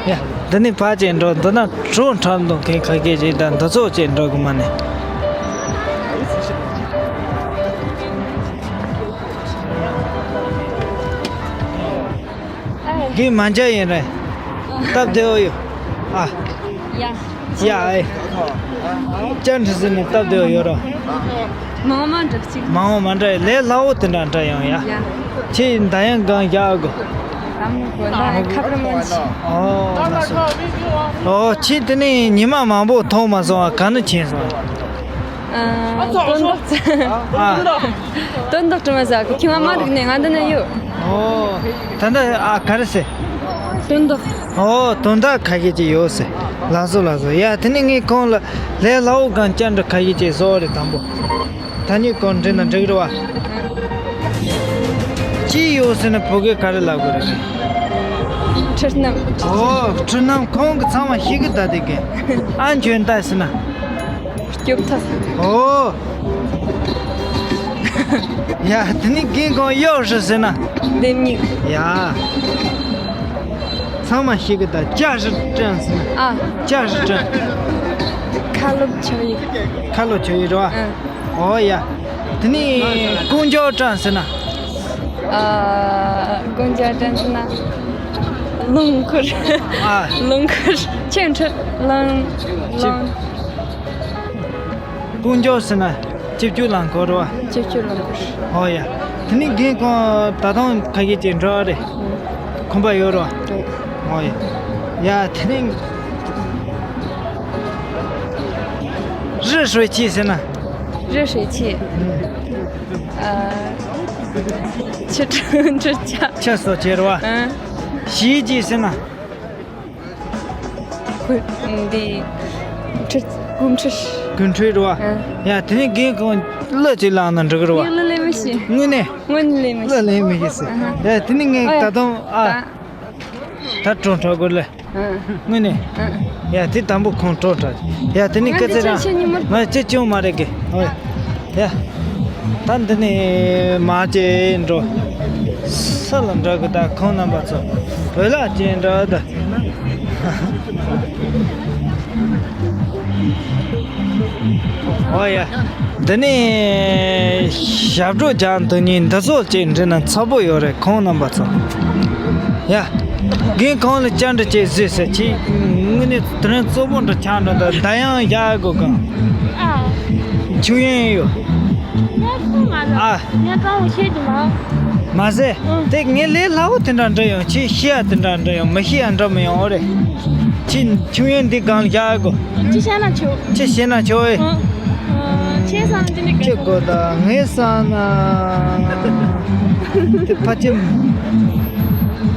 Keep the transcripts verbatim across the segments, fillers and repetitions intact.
ཡ། འདི་ནས་ཕར་ཅིག་འགྲོ། འདི་ན་གྲོ་འཁྲབ་འདུག་མཁན་ཁ་ཤས་ཅིག་དང་འདི་ཚོ་ཅིག་འགྲོ་གི་མ་ནི། གི་མ་འཇའ་ཡིན་རེད། སྟབས་བདེ་བོ་ཡོད། ཨ། ཡ། ཡ་ཨེ། བཅར་འདྲི་ཟེར་ནས་སྟབས་བདེ་བོ་ཡོད་རོ། མང་བོ་མ་འདྲ་གཅིག་མང་བོ་མ་འདྲ་ཡིན། ལས་སླ་བོ་དེ་འདྲ་འདྲ་ཡོང་ཡ། ཡ། ཁྱེད་མདའ་ཡང་གང་བཞག་གོ། དམ་གོ་ད་ཁ་པར་མ་བྱེད། ཨོ་ལགས་སོ། ཨོ་ཁྱེད་དེ་ནས་ཉི་མ་མང་པོ་མཐོང་མ་སོང་བ་ག་ནས་ཕྱིན་སོང་། ཨ། སྟོན་ཐོག་ཙམ། ཨ། སྟོན་ཐོག་དྲི་མ་ཟ་གི་ཁྱིམ་པ་མ་རིག་ནས་ང་འདི་ན་ཡོད། ཨོ། ད་ལྟ་ཨ་ག་རེ་ཟེར། སྟོན་ཐོག་ཨོ་དོན་དག་ཁ་ཤས་ཅིག་ཡོད་ཟེར། ལགས་སོ་ལགས་སོ། ཡ་དེ་ནས་ངས་ཁོང་ལ་ལས་སླ་བོ་གང་བཅར་འདྲི་ཁ་ཤས་ཅིག་བཟོ་བ་རེད་དང་པོ། ད་ནི་ཁོང་འདྲི་ན་འགྲིག་རེད་བ། ཅི་ཡོད་ཟེར་ན་བོད་སྐད་ག་རེ་ལབ་དགོས་རེད། འཁྲུལ་སྣང་། ཨོ་འཁྲུལ་སྣང་ཁོང་གི་ཚང་མ་ཤེས་གི་ད་དེ་གི། ཨ་འཇོན་ད་ཟེར་ན། སྐྱོབ་ཐབས། ཨོ། ཡ་དེ་ནི་རྒན་ཁོང་གཡོག་ཧྲི་ཟེར་ན། ལྡེམ་མིག་ཡ། ཚང་མ་ཤེས་གི་ད་ལྕགས་ཧྲི་དྲན་ཟེར་ན། ཨ། ལྕགས་ཧྲི་དྲན། ཁ་ལོབ་ཆག་ཡིག་ཁ་ལོ་ཆག་ཡིག་རེད་བ། ཨ། ཨོ་ཡ། དེ་ནི་ཀུན་སྦྱོར་དྲན་ཟེར་ན། ཨ། ཀུན་སྦྱོར་དྲན་ཟེར་ན། རླངས་འཁོར། ཨ། རླངས་འཁོར་ཁྱེད་འཁྲིད་རླངས་རླངས། ཀུན་སྦྱོར་ཟེར་ན་ཆིབས་བསྒྱུར་རླངས་འཁོར་རེད་བ། ཆིབས་བསྒྱུར་རླངས་འཁོར། ཨོ་ཡ། དེ་ནི་རྒན་ཁོང་ད་དུང་ཁ་ཤས་ཅིག་འགྲོ་བ་རེད། ཁོམ་པ་ཡོད་རེད་བ། ཨོ་ཡ། ཡ་དེ་ནི་རི་ཧྲོད་ཆེ་ཟེར་ན། རི་ཧྲོད་ཆེ། ཨ། ཆུ་ཁྲོད་འཕྲུལ་ཆ། ཆུ་སོ་ཆེ་རེད་བ། ཨ། གཞིས་ཆེ་ཟེར་ན། འདི། ཁྲི། སྒོམ་ཁྲི། སྒོམ་ཁྲི་རེད་བ། ཡ་དེ་ནས་རྒན་ཁོང་གླུ་ཅིག་བླངས་ན་འགྲིག་གི་རེད་བ། ངས་གླུ་ལེན་མི་ཤེས། དངོས་གནས། དངོས་གནས་ལེན་མི་ཤེས། གླུ་ལེན་མི་ཤེས་ཟེར། ཡ་དེ་ནས་ངས་ད་དུང་ཨ། ད་གྲོངས་འགྲོ་དགོས་ལེ། དངོས་གནས། ཡ་དེ་དང་པོ་ཁོང་གྲོངས་འགྲོ། ཡ་དེ་ནས་སྐད་ཆ་རང་ང་ཅི་བྱུང་མ་རེད་གི། ཡ། ད་འདི་ནས་མ་བྱེད་འགྲོ། ས་ལ་འགྲོ་གི་ད་ཁོང་རྣམ་པ་ཚོ་བོད་ལ་བྱེད་འགྲོ་ད། ཨོ་ཡ། འདི་ནས་ཞབས་བྲོ་རྒྱག་འདུག་ཉིན་འདི་ཚོ་ཅིག་འདྲི་ན་ཚ་པོ་ཡོད་རེད་ཁོང་རྣམ་པ་ཚོ། ཡ། རྒན་ཁོང་ལ་བཅར་འདྲི་ཅིག་བཟོས་ཟེར་ཅིག་དངོས་གནས་དེ་རིང་གཙོ་བོ་འདྲི་ཆགས་འགྲོ་འདུག་མདའ་ཡང་བཞག་དགོས་གང་། ཨ། ཆུ་ཡན་ཡོད། ངས་ཁོང་མ་ལ། ཨ། ངས་གང་བོ་ཤེས་ཀྱི་མ། མ་ཟད། ཨང་། དེ་ངས་ལས་སླ་བོ་དེ་འདྲ་འདྲི་ཡོང་། ཁྱེད་ཤེས་ཡ་དེ་འདྲ་འདྲི་ཡོང་། མི་ཤེས་ཡ་འདྲི་མི་ཡོང་། ཨོ་རེད། ཁྱེད་ཆུ་ཡན་འདི་སྒང་ལ་བཞག་དགོས། ཅི་བཤད་ན་ཆོག་ཅི་བཤད་ན་ཆོག་ཨེ། ཨང་། ཨང་། ཁྱེད་བསམ་གྱི་འདི་ཁྱེད་གོ་ད་ངས་བསམ་ན། དེ་ཕ་ཆེམ།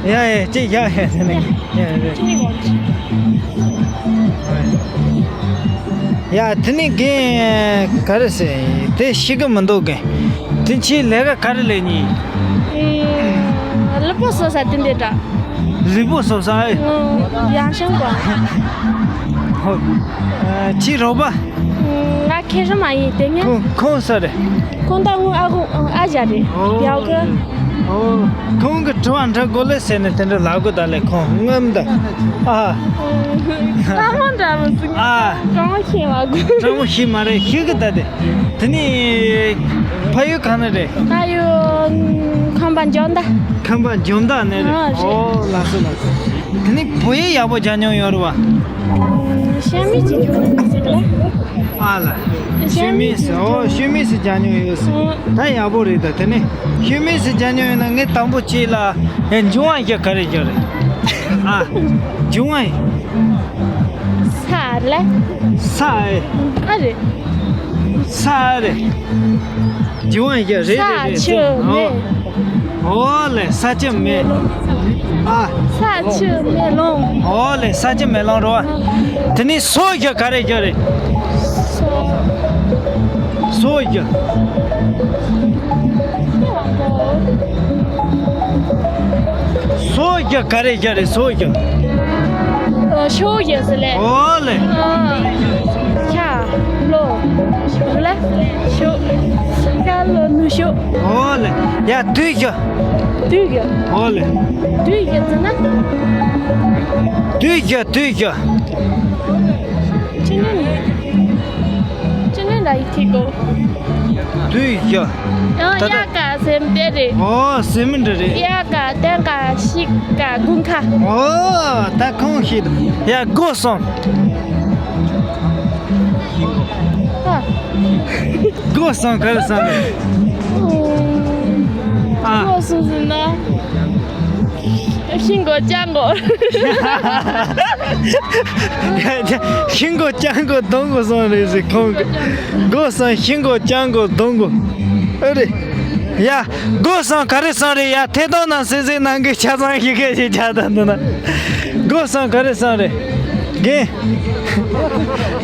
ཡ་ཡ་ཅི་ཡ་ཡ་དེ་ནས་ཡ་ཡ། ཡ་དེ་ནས་རྒན་ག་རེ་ཟེར་དེ་ཤེས་གི་མི་འདུག་རྒན། དེ་ཁྱེད་ལས་ཀ་ག་རེ་ལས་ནི། ཨེ། ལུས་པོ་གསོ་ས་དེ་འདྲ་འདྲ། ལུས་པོ་གསོ་ས་ཨེ། ཨོ། ཡང་ཤང་གོ། ཧོ། ཨ། ཁྱེད་རོགས་པ། ང་ཁེ་རི་མ་ཡིན་དེ་ངས། ཁོང་ཁོང་ས་རེད། ཁོང་ད་ངོ་ཨ་ཁོང་ཨ་ཅག་རེད། ཨོ། ཡག་གི། ཨོ། ཁོང་གི་དྲི་བ་འདྲི་དགོས་ལེ་ཟེར་ནས་དེ་འདྲ་ལབ་དགོས་ད་ལེ་ཁོང་ངམ་ད། ཨ། ཨ་མ་འདྲ་མི་ཚུགས། ཨ། དྲང་མོ་ཤེས་མ་དགོས། དྲང་མོ་ཤེས་མ་རེད་ཤེས་གི་ད་དེ། དེ་ནི་ཕ་ཡུལ་ག་ནས་རེད། ཕ་ཡུལ་ཁམས་པ་འཇོ་མདའ། ཁམས་པ་འཇོ་མདའ་ནས་རེད། ཨ་རེད། ཨོ་ལགས་སོ་ལགས་སོ། དེ་ནི་བོད་ཡིག་ཡག་པོ་སྦྱང་མྱོང་ཡོད་རེད་བ། ཤ་མིག་ཅིག་སྦྱོང་ཡོད་ཟེར་ལ། ཨ་ལ། ཤ་མིག་ཟེར། ཨོ་ཤ་མིག་ཟེར་སྦྱང་མྱོང་ཡོད་ཟེར། ད་ཡག་པོ་རེད་ད་དེ་ནི། ཤ་མིག་ཟེར་སྦྱང་མྱོང་ཡོད་ན་ངས་དང་པོ་ཅིག་ལ་ཡ་འབྱུང་བ་ཡི་ག་རེ་ཡོད་རེད། ཨ། འབྱུང་བ་ཡི། ས་ལ། ས་ཨེ། ཨ་རེད། ས་ཨེ་རེད། འབྱུང་བ་ཡི་ག་རེད་རེད་རེད། ས་ཆུ་མེ། ཨོ་ལེ་ས་ཆུ་མེ། ཨ། ས་ཆུ་མེ་རླུང་། ཨོ་ལེ་ས་ཆུ་མེ་རླུང་རེད་བ། དེ་ནས་སོ་ཡི་ག་རེ་ཡོད་རེད། སོ། སོ་ཡི། སོ་ཡི་ག་རེ་ཡོད་རེད་སོ་ཡི། ཨ། ཤོ་ཡི་ཟེར་ལེ། ཨོ་ལེ། ཨ། ཤ། ལོ། ལ། ཤོ། ཤ་ལོ་ནུ་ཤོ། ཨོ་ལེ། ཡ་དུས་ཡི། དུས་ཡི། ཨོ་ལེ། དུས་ཡི་ཟེར་ན། དུས་བཞི་དུས་བཞི། ཅི་ནས་ཅི་ནས་ལ་ཡི་ཐིག་གོ། དུས་བཞི། ཡང་ད་ལྟ་ཡ་ག་སེམས་དེ་རེད། ཨོ་སེམས་འདི་རེད། ཡ་ག་དེ་ག་ཤི་ག་དགུན་ཁ། ཨོ་ད་ཁོང་ཤི་ཡ་སྒོ་སོང་། ཨ། སྒོ་སོང་ག་རེ་སོང་རེད། ཨ། སྒོ་སོང་ཟིན་ན། ཤིང་སྒོ་ལྕགས་སྒོ། ཤིང་སྒོ་ལྕགས་སྒོ་སྡོང་སྒོ་སོང་རེད་ཟེར་ཁོང་གི། སྒོ་སོང་ཤིང་སྒོ་ལྕགས་སྒོ་སྡོང་སྒོ། ཨ་རེད། ཡ། སྒོ་སོང་ག་རེ་སོང་རེད་ཡ། ཐད་གཏོང་ནང་གསན་གཟིགས་གནང་མཁན་ཆ་ཚང་ཞིག་གིས་ཞིག་བྱ་དང་འདུག་ན། སྒོ་སོང་ག་རེ་སོང་རེད། རྒན།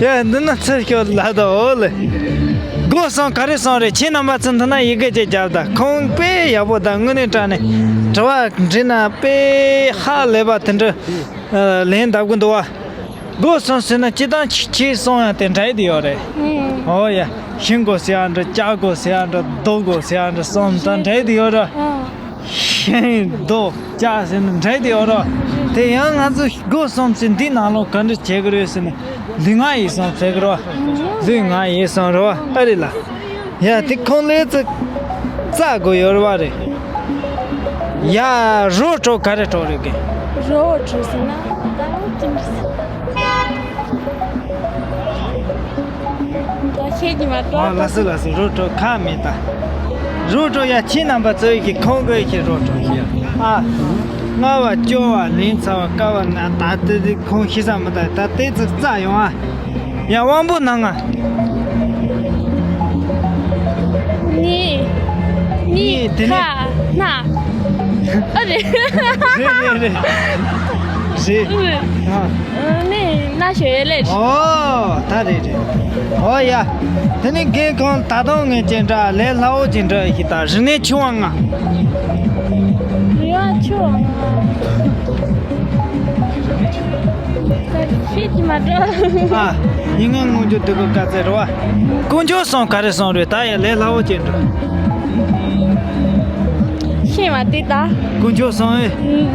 ཡ་འདི་ན་ཚུར་ཤོག་ལ་ད་འོ་ལེ། སྒོ་སོང་ག་རེ་སོང་རེད། ཁྱེད་རྣམ་པ་ཚོ་འདི་ན་ཡི་གེ་ཅིག་བརྒྱབ་ད། ཁོང་དཔེ་ཡག་པོ་དང་དངོས་གནས་དྲང་གནས་དྲི་བ་འདྲི་ན་དཔེ་ཧ་ལས་པ་དེ་འདྲ་ལན་བཏབ་གི་འདུག་བ། སྒོ་སོང་ཟེར་ན་སྤྱིར་བཏང་ཁྱེད་སོང་ཡང་དེ་འདྲ་ཡི་དེ་ཡོད་རེད། ཨོ་ཡ། ཤིང་སྒོ་ཟེར་ཡ་འདྲ། ལྕགས་སྒོ་ཟེར་ཡ་འདྲ། རྡོ་སྒོ་ཟེར་ཡ་འདྲ། སོང་ད་འདྲ་ཡི་དེ་ཡོད་རེད། ཤིང་རྡོ་ལྕགས་ཟེར་ན་འདྲ་དེ་ཡོད་རོ། དེ་ཡང་ང་ཚོ་སྒོ་སོང་ཚེ་འདི་ནང་ལོགས་ག་འདྲ་བྱེད་ཀྱི་རེད་ཟེར་ནས་ལུས་ངག་ཡིད་གསུམ་ཟེར་གི་རོ། ལུས་ངག་ཡིད་གསུམ་རོ། ཨ་རེད་ལ། ཡ་དེ་ཁོང་ལས་ཚེ་རྩ་དགོས་ཡོད་རེད་བ་རེད། ཡ་རོ་བྲོ་ག་རེ་བྲོ་རེད་གི། རོ་བྲོ་ཟེར་ན་ད་ཅི་འདྲ་ཟེར། ད་ཤེས་ཀྱི་མ་གཏོགས། ཨ་ལ་སི་ལ་སི་རོ་བྲོ་ཁ་མེད་ད། རོ་བྲོ་ཡ་ཁྱེད་རྣམ་པ་ཚོས་ཀྱི་ཁོང་གི་ཁྱེད་རོ་བྲོ་ཤེས་ཨ། ལྔ་བ་བཅོ་བ་ལན་ཚ་བ་ཀ་བ་ན་ད་དེ་དེ་ཁོང་ཤེས་ས་མི་ད་ད་དེ་ཚིག་རྩ་ཡོང་ཨ། ཡ་དབང་པོ་ནང་ང་། གཉིས། གཉིས་གཉིས་དེ་ནས་ཁ་སྣ། ཨ་རེད། རེད་རེད་རེད། རེད། ཨ། ནི་སྣ་ཞོ་ཡོད་ལེ། ཨོ་ད་རེད་རེད། ཨོ་ཡ། དེ་ནི་རྒན་ཁོང་ད་དུང་ངས་ཅི་འདྲ་ལས་སླ་བོ་ཅི་འདྲ་ཞིག་དང་རིག་གནས་ཆུང་བ་ང་། རིག་གནས་ཆུང་བ་ང་། ཤེས་ཀྱི་མ་འགྲོ། ཨ། ཡིན་ངན་སྔོན་འཇུག་དུས་ཀྱི་དཀའ་ཚེགས་རེད་བ། དཀོན་མཆོག་གསུམ་ག་རེ་གསུམ་རེད། ད་ཡ་ལས་སླ་བོ་ཅན་འགྲོ། ཤེས་མ་དེ་ད། དཀོན་མཆོག་གསུམ་ཨེ།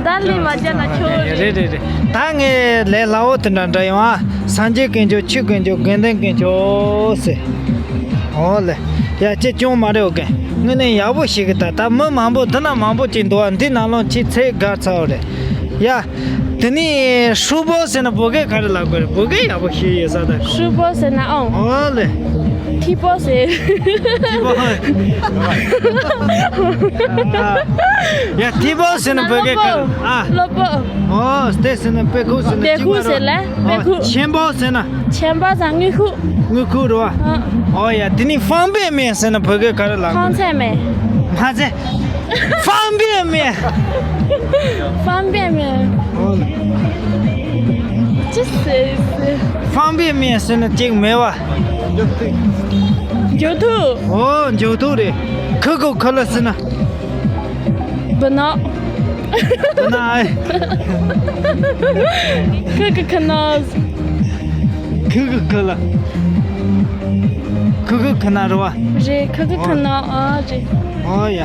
ད་ལས་མ་བརྒྱབ་ན་ཆོག་རེད། རེད་རེད་རེད། ད་ངས་ལས་སླ་བོ་དེ་འདྲ་འདྲ་ཡོང་ཨ། སངས་རྒྱས་དཀོན་མཆོག་ཆོས་དཀོན་མཆོག་དགེ་འདུན་དཀོན་མཆོག་ཟེར། འོ་ལེ། ཡ་ཅེ་ཅུང་མ་རེད་འོ་གན། དངོས་གནས་ཡག་པོ་ཞིག་གི་ད་ད་མི་མང་པོ་འདི་ན་མང་པོ་ཅིག་འདུག་ཨ། འདི་ནང་ལོགས་ཅིག་ཚེ་དགའ་ཚར་བ་རེད། ཡ། དེ་ནི་ཧྲུལ་པོ་ཟེར་ན་བོད་སྐད་ག་རེ་ལབ་དགོས་རེད། བོད་སྐད་ཡག་པོ་ཤེས་ཡོད་ས་ད། ཧྲུལ་པོ་ཟེར་ན་ཨང་། ཨོ་ལེ། ཐི་པོ་ཟེར། ཐི་པོ། ཡ་ཐི་པོ་ཟེར་ན་བོད་སྐད་ག་རེ། ཨ། སློབ་པོ། ཨོ་དེ་ཟེར་ན་དཔེ་ཁུག་ཟེར་ན་དཔེ་ཁུག་ཟེར་ལ་དཔེ་ཁུག་ཆེན་པོ་ཟེར་ན། ཆེན་པོ་ཟེར་དངུལ་ཁུག་དངུལ་ཁུག་རེད་བ། ཨོ་ཡ་དེ་ནི་方便面ཟེར་ན་བོད་སྐད་ག་རེ་ལབ་དགོས། 方便面། མ་ཟེར། 方便面། 方便面། ཅི་ཟེར། 方便面ཟེར་ན་ཅིག་མེད་བ། འཇོ་ཐུག་ཨོ་འཇོ་ཐུག་རེད། ཁུ་ཁུ་ཁུ་ལ་ཟེར་ན། བུ་ནག་བུ་ནག་ཨེ། ཁུ་ཁུ་ཁུ་ནག་ཁུ་ཁུ་ཁུ་ལ། ཁུ་ཁུ་ཁུ་ན་རེད་བ། རེད། ཁུ་ཁུ་ཁུ་ན་ཨ་རེད། ཨོ་ཡ།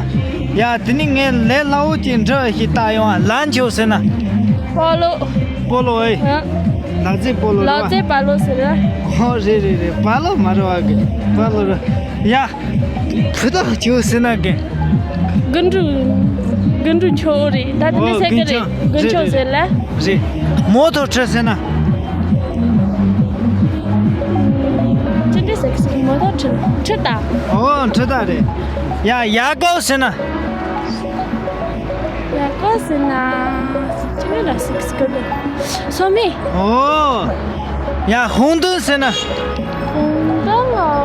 ཡ་དེ་ནི་ངས་ལས་སླ་བོ་ཅིག་འདྲི་ཞིག་བལྟ་ཡོང་ཨ། ལན་ཆོག་ཟེར་ན། སྤོ་ལོ། སྤོ་ལོ་ཨེ། ཨ། ལག་རྩེད་སྤོ་ལོ་རེད་བ། ལག་རྩེད་སྤོ་ལོ་ཟེར་ར། ཨོ་རེད་རེད་རེད། སྤོ་ལོ་མ་རེད་བ་གི། སྤོ་ལོ་རེད། ཡ། བུ་དང་ཆུ་ཟེར་ན་གི། རྒུན་འབྲུམ། རྒུན་འབྲུམ་མཆོག་རེད། ད་དེ་ནས་ཨོ་ཟེར་གི་རེད། རྒུན་ཆང་། རྒུན་ཆང་ཟེར་ལ། རེད། མོ་ཐོ་ཁྲི་ཟེར་ན། ཅི་འདྲ་ཟེར་གི་མོ་ཐོ་ཁྲི། ཁྲི་ད། ཨོ་ཁྲི་ད་རེད། ཡ་ཡ་ཀོ་ཟེར་ན། ཡ་ཀོ་ཟེར་ན། ཅི་འདྲ་ཟེར་གི་གི། སོ་མི། ཨོ། ཡ་ཧུང་ཏུན་ཟེར་ན། ཧུང་ཏུན་ཨོ།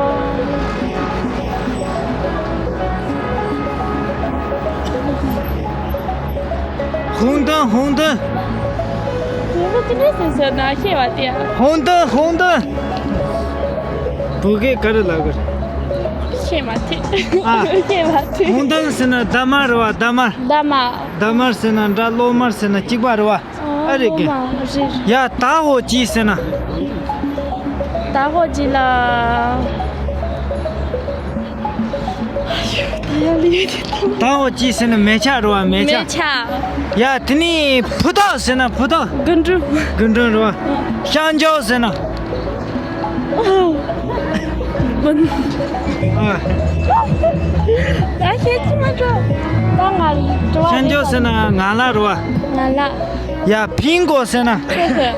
ཧུང་ཏུན། ཧུང་ཏུན། ཧུང་ཏུན་ཅི་འདྲ་ཟེར་ཟེར་ན་ཤེས་པ་དེ། ཧུང་ཏུན། ཧུང་ཏུན། བོད་སྐད་ག་རེ་ལབ་དགོས། ཤེས་མ་ཐུབ། ཨ། ཤེས་མ་ཐུབ། ཧུང་ཏུན་ཟེར་ན་རྡ་དམར་རེད་བ། རྡ་དམར། རྡ་དམར། རྡ་དམར་ཟེར་ན་འདྲ། གློག་དམར་ཟེར་ན་གཅིག་པ་རེད་བ། ཨ་རེད་གི། ཡ་ད་ཧོ་ཅི་ཟེར་ན། ད་ཧོ་ཅི་ལ། དང་པོ་ཅི་ཟེར་ན་མལ་ཆ་རེད་བ། མལ་ཆ། མལ་ཆ། ཡ་དེ་ནས་ཕུ་ཐག་ཟེར་ན་ཕུ་ཐག་རྒུན་འབྲུམ། རྒུན་འབྲུམ་རེད་བ། ཤང་ཇོ་ཟེར་ན། ཨ། ད་ཤེས་ཀྱི་མ་འགྲོ། ད་ང་ལ་དྲི་བ་ཤང་ཇོ་ཟེར་ན་ངང་ལག་རེད་བ། ངང་ལག། ཡ་ཕིང་གོ་ཟེར་ན། ཀུ་ཤུ།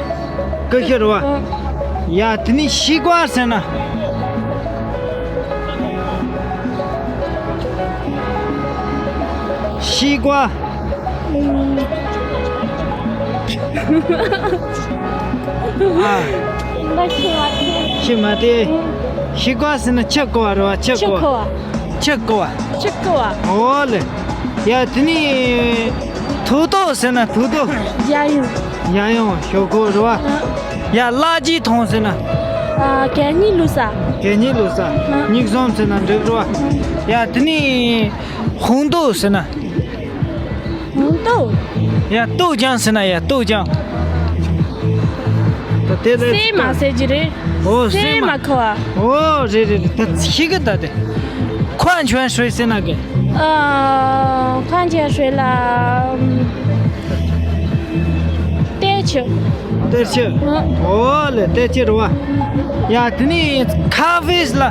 ཀུ་ཤུ་རེད་བ། ཨ། ཡ་དེ་ནས་ཤི་ཀ་བ་ཟེར་ན། ཤི་ཀ་བ། ཨ། ང་ཤེས་མ་ཐུབ། ཤེས་མ་ཐུབ། ཤི་ཀ་བ་ཟེར་ན་ཆུ་ཀ་བ་རེད་བ། ཆུ་ཀ་བ། ཆུ་ཀ་བ། ཆུ་ཀ་བ། ཆུ་ཀ་བ། འོ་ལེ། ཡ་དེ་ནས་ཐུག་ཏོ་ཟེར་ན་ཐུག་ཏོ། རྒྱལ་ཡོངས། རྒྱལ་ཡོངས་ཞོག་ཁོག་རེད་བ། ཨ། ཡ་གླ་རྒྱུ་ཐོང་ཟེར་ན། ཨ། གད་སྙིགས་བླུགས་ས། གད་སྙིགས་བླུགས་ས། ཨ། མིག་ཟུམ་ཟེར་ན་འགྲིག་རེད་བ། ཡ་དེ་ནས་ཧོང་ཏོ་ཟེར་ན། ཧོང་ཏོ། ཡ་ཏོ་ཅང་ཟེར་ན། ཡ་ཏོ་ཅང་། ད་དེ་ལས་སྲན་མ་ཟེར་གྱི་རེད། ཨོ་སྲན་མ། སྲན་མ་ཁ་བ། ཨོ་རེད་རེད་རེད། ད་ཤེས་ཀྱི། ད་དེ་ཁ་ཆུང་ཧྲོས་ཟེར་ན་གི། ཨ། ཁ་ཆུང་ཧྲོས་ལ། གཏེར་ཆུ། གཏེར་ཆུ། ཨ། ཨོ་ལེ་གཏེར་ཆུ་རེད་བ། ཡ་དེ་ནས་ཁ་ཕེ་ལ།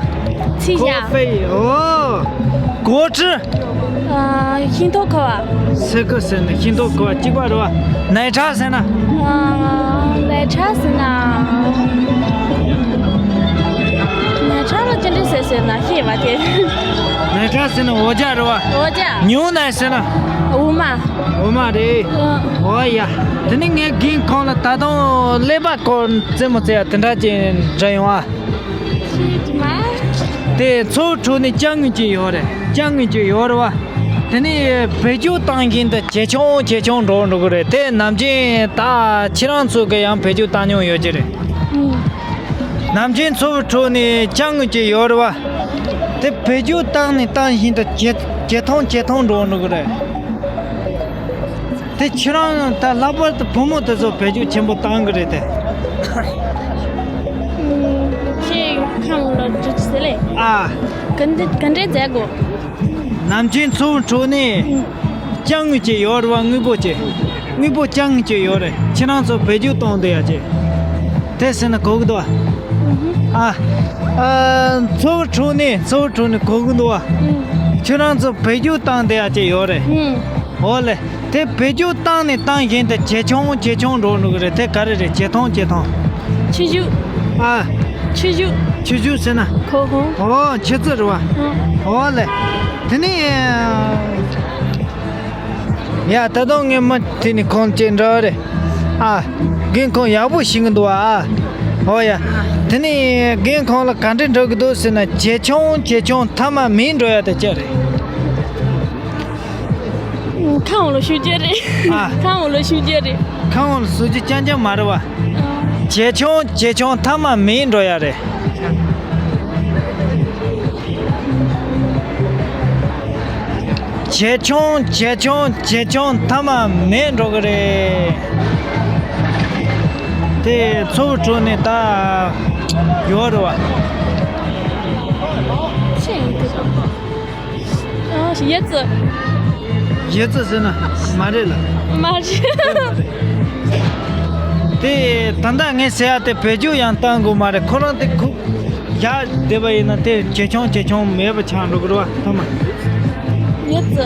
ཚི་ཞ། ཁོ་ཕེ། ཨོ། གོ་ཁྲི། ཨ། ཤིང་ཏོག་ཁ་བ། སི་ཀུ་ཟེར་ན་ཤིང་ཏོག་ཁ་བ་གཅིག་པ་རེད་བ། ནས་ཁྲ་ཟེར་ན། ཨ། ནས་ཁྲ་ཟེར་ན། ནས་ཁྲ་ལ་ཅི་འདྲ་ཟེར་ཟེར་ན་ཤེས་པ་དེ། ནས་ཁྲ་ཟེར་ན་འོ་ཇ་རེད་བ། འོ་ཇ། ཉུང་ནས་ཟེར་ན། འོ་མ། འོ་མ་རེད། ཨ། འོ་ཡ། དེ་ནས་ངའི་སྒེའུ་ཁུང་ལ་ད་དུང་ཀླད་པ་སྐོར་རྩེད་མོ་རྩེ་ཡ་དེ་འདྲ་ཅིག་འདྲ་ཡོང་ཨ། ཤེས་མ། དེ་མཚོ་བོད་ཁྲོད་ནས་ཅ་དངོས་ཅིག་ཡོད་རེད། ཅ་དངོས་ཅིག་ཡོད་རེད་བ། དེ་ནས་བེད་སྤྱོད་བཏང་བཞིན་དུ་ཇེ་ཆུང་ཇེ་ཆུང་འགྲོ་འགྲོ་གི་རེད། དེ་ནམ་རྒྱུན་ད་ཁྱེད་རང་ཚོ་གི་ཡང་བེད་སྤྱོད་བཏང་མྱོང་ཡོད་ཀྱི་རེད། ཨུ། ནམ་རྒྱུན་མཚོ་བོད་ཁྲོད་ནས་ཅ་དངོས་ཅིག་ཡོད་རེད་བ། དེ་བེད་སྤྱོད་བཏང་ནས་བཏང་བཞིན་དུ་ཇེ་ཇེ་ཐུང་ཇེ་ཐུང་འགྲོ་འགྲོ་གི་རེད། དེ་ཁྱེད་རང་ད་ལྷག་པར་དུ་བུ་མོ་དེ་ཚོ་བེད་སྤྱོད་ཆེན་པོ་བཏང་གི་རེད་དེ། ཁྱེད་ཁམས་ལ་འགྲོ་ཟེར་ལེ། ཨ། ག་འདྲ་ག་འདྲ་མཛད་དགོས། ནམ་རྒྱུན་མཚོ་བོད་ཁྲོད་ནས་ཅ་དངོས་ཅིག་ཡོད་རེད་བ། དངོས་པོ་ཅིག་དངོས་པོ་ཅ་དངོས་ཅིག་ཡོད་རེད། ཁྱེད་རང་ཚོ་བེད་སྤྱོད་གཏོང་བསྡད་ཡ་ཅིག་དེ་ཟེར་ན་གོ་གི་འདུག་བ། ཨ། ཨ། མཚོ་བོད་ཁྲོད་ནས་མཚོ་བོད་ཁྲོད་ནས་གོ་གི་འདུག་བ། ཁྱེད་རང་ཚོ་བེད་སྤྱོད་བཏང་བསྡད་ཡ་ཅིག་ཡོད་རེད། འོ་ལེ། དེ་བེད་སྤྱོད་བཏང་ནས་བཏང་བཞིན་དུ་ཇེ་ཆུང་ཇེ་ཆུང་འགྲོ་འགྲོ་གི་རེད། དེ་ག་རེ་རེད། ཇེ་ཐུང་ཇེ་ཐུང་། ཆུ་ཆུ། ཨ། ཆུ་ཆུ། ཆུ་ཆུ་ཟེར་ན། ཁོ་ཧོ། ཨོ་ཆུ་ཚོད་རེད་བ། ཨ། ཨོ་ལེ། དེ་ནས། ཡ་ད་དུང་ངས་མི་དེ་ནས་ཁོང་ཅིག་འདྲ་བ་རེད། ཨ། སྒེའུ་ཁུང་ཡག་པོ་ཞིག་འདུག་ཨ། ཨོ་ཡ། དེ་ནས་སྒེའུ་ཁུང་ལ་ག་འདྲ་འགྲོ་གི་འདུག་ཟེར་ན། ཇེ་ཆུང་ཇེ་ཆུང་མཐའ་མ་མེད་འགྲོ་ཡ་དེ་ཅི་རེད། ཁམས་ལ་ཤུགས་རྒྱག་རེད། ཨ། ཁམས་ལ་ཤུགས་རྒྱག་རེད། ཁམས་ལ་ཤུགས་རྒྱག་རྐྱང་རྐྱང་མ་རེད་བ། ཨ། ཇེ་ཆུང་ཇེ་ཆུང་མཐའ་མ་མེད་འགྲོ་ཡ་རེད། ཇེ་ཆུང་ཇེ་ཆུང་ཇེ་ཆུང་མཐའ་མ་མེད་འགྲོ་གི་རེད། དེ་མཚོ་བོད་ཁྲོད་ནས་ད་ཡོད་རེད་བ། ཨ། ཡི་ཙི། ཡི་ཙི་ཟེར་ན་མ་རེད་ལ། མ་རེད། དེ་ད་ལྟ་ངས་ཟེར་ཡ་དེ་བེད་སྤྱོད་ཡང་བཏང་དགོས་མ་རེད། ཁོ་རང་དེ་ཁུག་རྒྱག་བསྡད་པ་ཡིན་ན་དེ་ཇེ་ཆུང་ཇེ་ཆུང་མེད་པ་ཆགས་འགྲོ་གི་རེད་བ། ཐ་མ། ཡི་ཙི།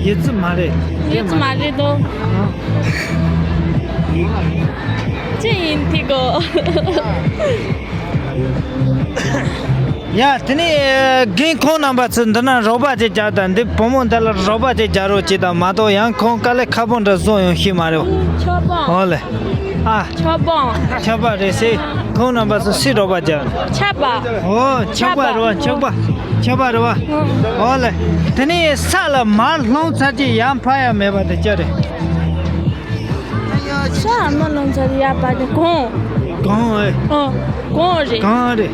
ཡི་ཙི་མ་རེད། ཡི་ཙི་མ་རེད་དོ། ཨ། ཅི་ཡིན་དེ་གོ། ཡ། དེ་ནས་རྒན་ཁོང་རྣམ་པ་ཚོས་འདི་ན་རོགས་པ་ཅིག་རྒྱག་དང་། འདི་བུ་མོ་འདི་ལ་རོགས་པ་ཅིག་རྒྱག་རོགས་བྱེད་དང་མ་གཏོགས། ཡང་ཁོང་དཀའ་ལས་ཁག་པོ་འདྲ་བཟོ་ཡོང་ཤེས་མ་རེད། ཆོག་པ། ཨོ་ལེ། ཨ། ཆོག་པ། ཆོག་པ་རེད་ཟེར། ཁོང་རྣམ་པ་ཚོས་སུས་རོགས་པ་རྒྱག་ཆོག་པ། ཨོ་ཆོག་པ་རེད་བ། ཆོག་པ། ཆོག་པ་རེད་བ། ཨོ་ལེ། དེ་ནས་ས་ལ་མར་ལྷུང་ཚར་གྱི་ཡར་འཕར་ཡ་མེད་པ་དེ་ཅི་རེད། ས་མར་ལྷུང་ཚར་ཡར་འཕར་གྱི་གོང་། གོང་ཨེ། ཨོ། གོང་རེད། གོང་རེད།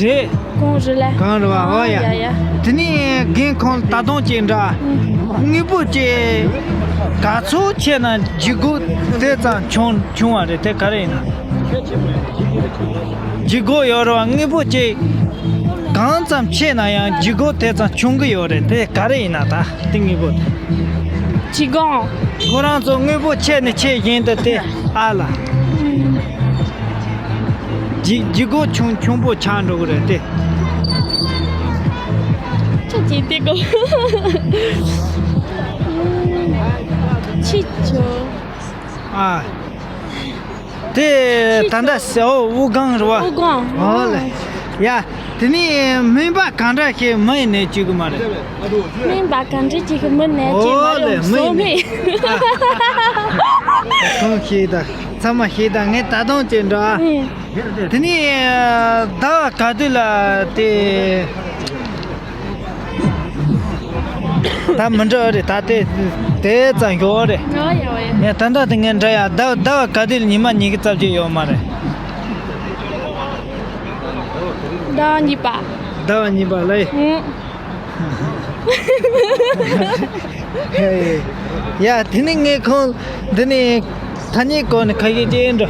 རེད། གོང་རེད་ལ། གོང་རེད་བ། ཨོ་ཡ། ཡ་ཡ། དེ་ནས་རྒན་ཁོང་ད་དུང་ཅིག་འདྲ། ཨུ། དངོས་པོ་ཅིག་ག་ཚོད་ཆེ་ན་ལྗིད་ཁོག་དེ་ཙམ་ཆུང་ཆུང་བ་རེད། དེ་ག་རེ་ཡིན་ན། ལྗིད་ཁོག་ཡོད་རེད་བ། དངོས་པོ་ཅིག་ག་ གང་ཙམ་ཆེ་ན་ཡང་ལྗིད་ཁོག་དེ་ཙམ་ཆུང་གི་ཡོད་རེད། དེ་ག་རེ་ཡིན་ན། ད་ཏིང་ངེ་གོ། ལྗིད་ཁོག་ཁོ་རང་ཚོ་དངོས་པོ་ཆེ་ནས་ཆེ་བཞིན་དུ་དེ་ཨ་ལ། ལྗིད་ལྗིད་ཁོག་ཆུང་ཆུང་པོ་ཆགས་འགྲོ་གི་རེད་དེ། ཁྱོད་ཀྱིས་དེ་གོ། ཕྱི་ཆོ། ཨ། དེ་ད་ལྟ་ཟེར། ཨོ། དབུགས་སྒང་རེད་བ། དབུགས་སྒང་། ཨོ་ལེ། ཡ། དེ་ནས་སྨན་པ་གང་འདྲ་ཞིག་མི་ཡིན་ནས་བཅུག་གི་མ་རེད། སྨན་པ་གང་འདྲ་ཅིག་གི་མི་ནས་ཅིག་མ་ཨོ་ལེ། རེད་མི་སོ་ཡིན་མེད། ནས། ཁོང་ཞིག་དང་ཚང་མ་ཞིག་དང་ངས་ད་དུང་ཅིག་འགྲོ་ཨ། ཨེ། དེ་ནས་ཟླ་བ་ག་དུས་ལ་དེ། ད་མི་འགྲོ་རེད། ད་དེ་དེ་ཙམ་ཞོག་རེད། ཨོ་ཡ་ཨོ་ཡ། ངས་ད་ལྟ་དེ་ངས་འདྲ་ཡ། ཟླ་ཟླ་བ་ག་དུས་ཉི་མ་ཉི་ཤུ་རྩ་བརྒྱད་ཡོད་མ་རེད། ཟླ་བ་གཉིས་པ། ཟླ་བ་གཉིས་པ་ལ། ཨུ། ཡ། དེ་ནི་ངས་ཁོང་འདི་ནས། ཐ་སྙད་སྐོར་ནས་ཁ་ཤས་ཅིག་འགྲོ།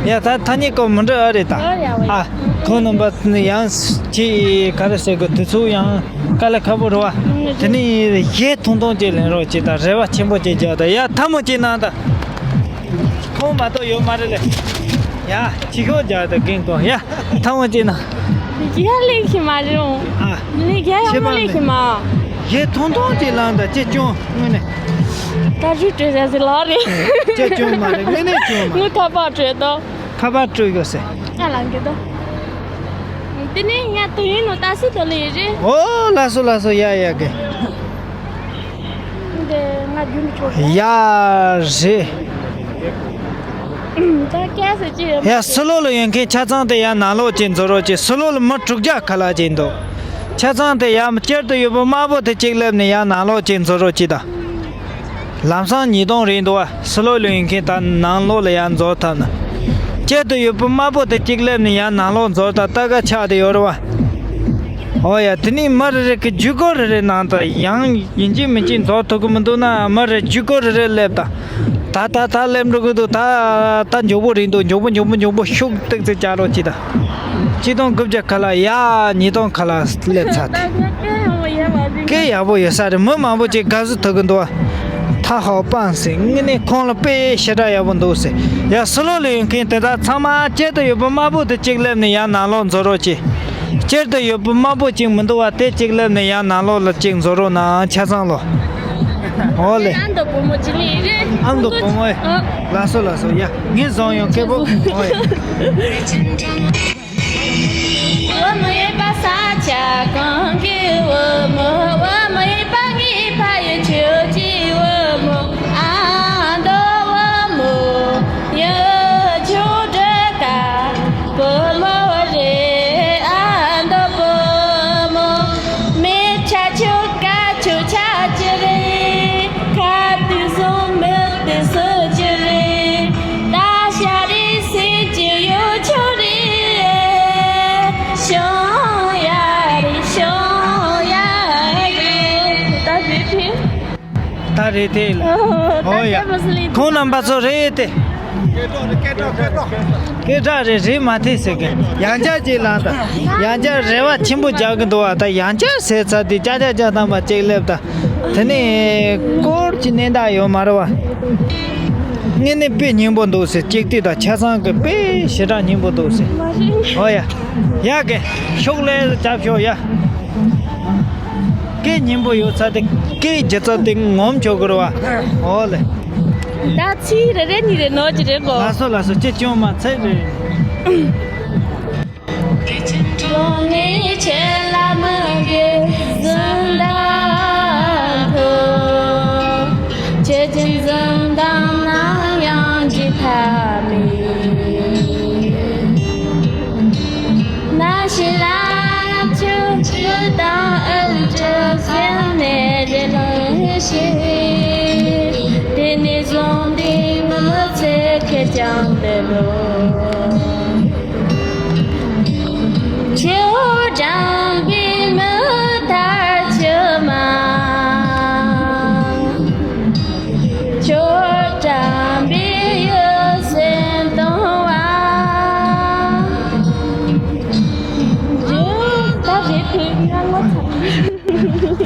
ཡ། ད་ཐ་སྙད་སྐོར་མི་འགྲོ་ཨ་རེད་ད། ཨ་ཡ་ཝེ། ཨ། ཁོང་རྣམ་པ་ནི་ཡང་ཅིག་ག་རེ་ཟེར་དགོས། དུས་ཚོད་ཡང་དཀའ་ལས་ཁག་པོ་རེད་བ། དེ་ནི་གཞས་ཐུང་ཐུང་ཅིག་ལེན་རོགས་ཅིག་དང་། རེ་བ་ཆེན་པོ་ཅིག་རྒྱག་དང་། ཡ། ཐལ་མོ་ཅིག་གནང་དང་། ཁོང་མ་གཏོགས་ཡོད་མ་རེད་ལེ། ཡ། ཅིག་ཤོག་རྒྱག་དང་། རྒན་ཁོང་། ཡ། ཐལ་མོ་ཅིག་གནང་། ཡ། ལེགས་ཤིག་མ་རེད་འོང་། ཨ། ལེགས་ཡ། ཡ། ཆེ་མ་བ་ལེགས་ཤིག་མ། གཞས་ཐུང་ཐུང་ཅིག་ལངས་དང་། ཅེ་ཅུང་། དངོས་གནས། ད་རུ་བྲོས་ཟ་ཟི་ལ་རེད། ཅེ་ཅུང་མ་རེད། དངོས་གནས་ཅུང་མ། ངུ་ཁ་པར་བྲོས་དོ། ཁ་པར་བྲོས་ཡོད་ཟེར། ཨ་ལ་འགི་དོ། དེ་ནས་ཡ་དུ་ཡིན་ནོ་ད་སི་དོ་ལེ་རེད། ཨོ། ལགས་སོ་ལགས་སོ། ཡ་ཡ་གི། འདི་ང་རྒྱུན་ཆོག་གི། ཡ་རེད། ད་སྐྱ་ཟེར་གྱི་ཡོད། ཡ། སི་ལོ་ལ་ཡོད་མཁན་ཆ་ཚང་དེ་ཡ་ནང་ལོགས་ཅིག་འཛུལ་རོགས་གྱིས། སི་ལོ་ལ་མི་དྲུག་བརྒྱ་ཁ་ལག་ཅིག་འདུག་ཆ་ཚང་དེ་ཡ་དཀྱིལ་དུ་ཡོད་པ་དམར་པོ་དེ་གཅིག་སླེབས་ནས་ཡ་ནང་ལོགས་ཅིག་འཛུལ་རོགས་གྱིས་ད། ལམ་སང་ཉིས་སྟོང་རེད་འདུག་བ། སི་ལོ་ལ་ཡོད་མཁན་ད་ནང་ལོགས་ལ་ཡ་འཛུལ་ཐུབ་ན། དཀྱིལ་དུ་ཡོད་པ་དམར་པོ་དེ་གཅིག་སླེབས་ནས་ཡ་ནང་ལོགས་འཛུལ་ད། ལྟ་ག་ཆགས་དེ་ཡོད་རེད་བ། ཨོ་ཡ། དེ་ནས་མི་རེ་རེ་གི་ཇུས་འགོད་རེ་རེ་གནང་དང་། ཡང་ཡིན་གཅིག་མིན་གཅིག་འཛུལ་ཐུབ་ཀྱི་མི་འདུག་ན་མི་རེ་ཇུས་འགོད་རེ་རེ་སླེབས་དང་། ད་ད་ད་སླེབས་འགྲོ་གི་འདུག་ད་ད་མགྱོགས་པོ་རེད་འདུག་མགྱོགས་པོ་མགྱོགས་པོ་མགྱོགས་པོ་ཤུགས་ཏོག་ཙམ་བཅག་རོགས་གྱིས་ད། ཆིག་སྟོང་དགུ་བརྒྱ་ཁ་ལག་ཡ། ཉིས་སྟོང་ཁ་ལག་སླེབས་ཚར་ཏེ། སྐད་ཡག་པོ་ཡོད་ས་རེད། མི་མང་པོ་ཅིག་དགའ་བསུ་ཐོབ་གི་འདུག་ད་ཧའོ་པང་ཟེར། དངོས་གནས་ཁོང་ལ་དཔེ་ཞེ་དྲག་ཡག་པོ་འདུག་ཟེར། ཡ། སི་ལོ་ལ་ཡོད་མཁན་དེ་དག་ཚང་མ་དཀྱིལ་དུ་ཡོད་པ་དམར་པོ་དེ་གཅིག་སླེབས་ནས་ཡ་ནང་ལོགས་འཛུལ་རོགས་གྱིས། དཀྱིལ་དུ་ཡོད་པ་དམར་པོ་གཅིག་མི་འདུག་བ། དེ་གཅིག་སླེབས་ནས་ཡ་ནང་ལོགས་ལ་གཅིག་འཛུལ་རོགས་གནང་། ཆ་ཚང་ལོ། ཨོ་ལེ། ཨ་མདོ་བུ་མོ་ཅིག་ལས་རེད། ཨ་མདོ་བུ་མོ་ཨེ། ཨ། ལགས་སོ་ལགས་སོ། ཡ། ངས་བཟང་ཡོང་སྐད་པོ། ཨོ་ཡ། བུ་མོ་ཡོད་པ་ས་ཆ་གང་གི་བུ་མོ། བུ་མོ་ཡོད་པ་ངའི་ཕ་ཡུལ་ཆོས་ཀྱི་བུ་མོ། ཨ་མདོ་བུ་མོ་ཡུལ་ཆུང་འབྲོག་དཀར། བུ་མོ་རེད་ཨ་མདོ་བུ་མོ། མི་ཆ་ཆུ་ཀ་ཆུ་ཆ་ཅི་རེད། ཁ་དུས་སུ་མི་དུས་སུ་ཅི་རེད། ད་ཤ་རེད་སེམས་ཀྱི་ཡུལ་ཆུང་རེད། བྱུང་ཡ་རེད་བྱུང་ཡ་རེད། ད་རེད་དེ། ད་རེད་དེ་ལ། ཨོ་ཡ། ད་ཁྱེད་མི་སྲིད་ལེ། ཁོང་རྣམ་པ་ཚོ་རེད་དེ། སྐད་གྲགས་རེད། སྐད་གྲགས་སྐད་གྲགས། སྐད་གྲགས་རེད། རེད་མ་ཐེ་ཟེར་གི། ཡང་བསྐྱར་ཅིག་ལངས་དང་། ཡང་བསྐྱར་རེ་བ་ཆེན་པོ་རྒྱག་གི་འདུག་བ། ད་ཡང་བསྐྱར་ཟེར་ཚར་དེ་ཅག་ཅག་ཅག་ཐམ་པ་ཅིག་སླེབས་དང་། དེ་ནས་སྐོར་གྱི་གནས་སྟངས་ཡོད་མ་རེད་བ། དངོས་གནས་དཔེ་སྙིང་པོ་འདུག་ཟེར། གཅིག་ལྟོས་དང་། ཆ་ཚང་གི་དཔེ་ཞེ་དྲག་སྙིང་པོ་འདུག་ཟེར། ཨོ་ཡ། ཡ་གི། ཤོག་ལེ་རྒྱབ་ཤོག་ཡ། སྐད་སྙན་པོ་ཡོད་ཚ་དེ། སྐད་རྒྱུ་ཚ་དེ་ངོམ་ཆོག་གི་རེད་བ། ཨོ་ལེ། ད་ཚིག་རེ་རེ་གཉིས་རེ་ནོར་གྱི་རེད་གོ། ལགས་སོ་ལགས་སོ། ཁྱེད་ཅུང་མ་ཚད་རེད།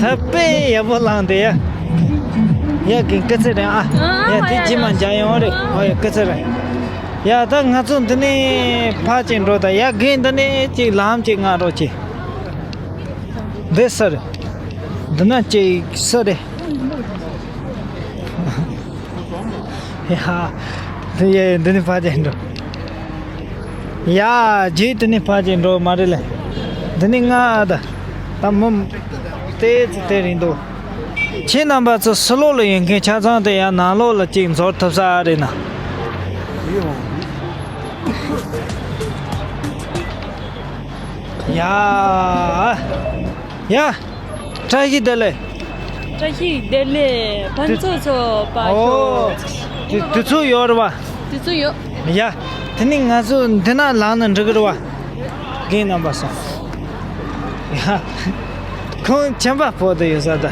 ད་དཔེ་ཡག་པོ་བླངས་ཏེ་ཡ། ཡ་གིན་སྐུ་ཚེ་རིང་ཨ། ཡ་དེ་རྗེས་མ་མཇལ་ཡོང་རེད། ཨོ་ཡ་སྐུ་ཚེ་རིང་། ཡ་ད་ང་ཚོ་འདི་ནས་ཕར་ཅིག་འགྲོ། ད་ཡ་གིན་འདི་ནས་ཅིག་ལམ་ཅིག་ང་རོགས་ཅིག་འདི་ས་རེད། འདི་ན་ཅིག་ས་རེད། ཡ། དེ་ཡ་འདི་ནི་ཕ་ཅན་འགྲོ། ཡ། རྗེས་དེ་ནི་ཕ་ཅན་འགྲོ་མ་རེད་ལེ། འདི་ནི་ང་ད། ད་མོ། དེ་ཚོ་དེ་རིང་འདུག་ཁྱེད་རྣམ་པ་ཚོ་ཕྱི་ལོགས་ལ་ཡོད་མཁན་ཆ་ཚང་དེ་ཡང་ནང་ལོགས་ལ་གཅིག་འཛོལ་ཐུབ་ས་རེད་ན། ཡ། ཡ། བཀྲ་ཤིས་བདེ་ལེགས། བཀྲ་ཤིས་བདེ་ལེགས། ཕུན་ཚོགས་ཚོགས་པ་ཨོ། ཤོག་དུས་ཚོད་ཡོད་རེད་བ། དུས་ཚོད་ཡོད། ཡ། དེ་ནི་ང་ཚོ་འདི་ན་ལངས་ན་འགྲིག་གི་རེད་བ། རྒན་རྣམ་པ་སོང་། ཡ། ཁོང་ཆམ་པ་ཕོག་དུ་ཡོད་ས་ད།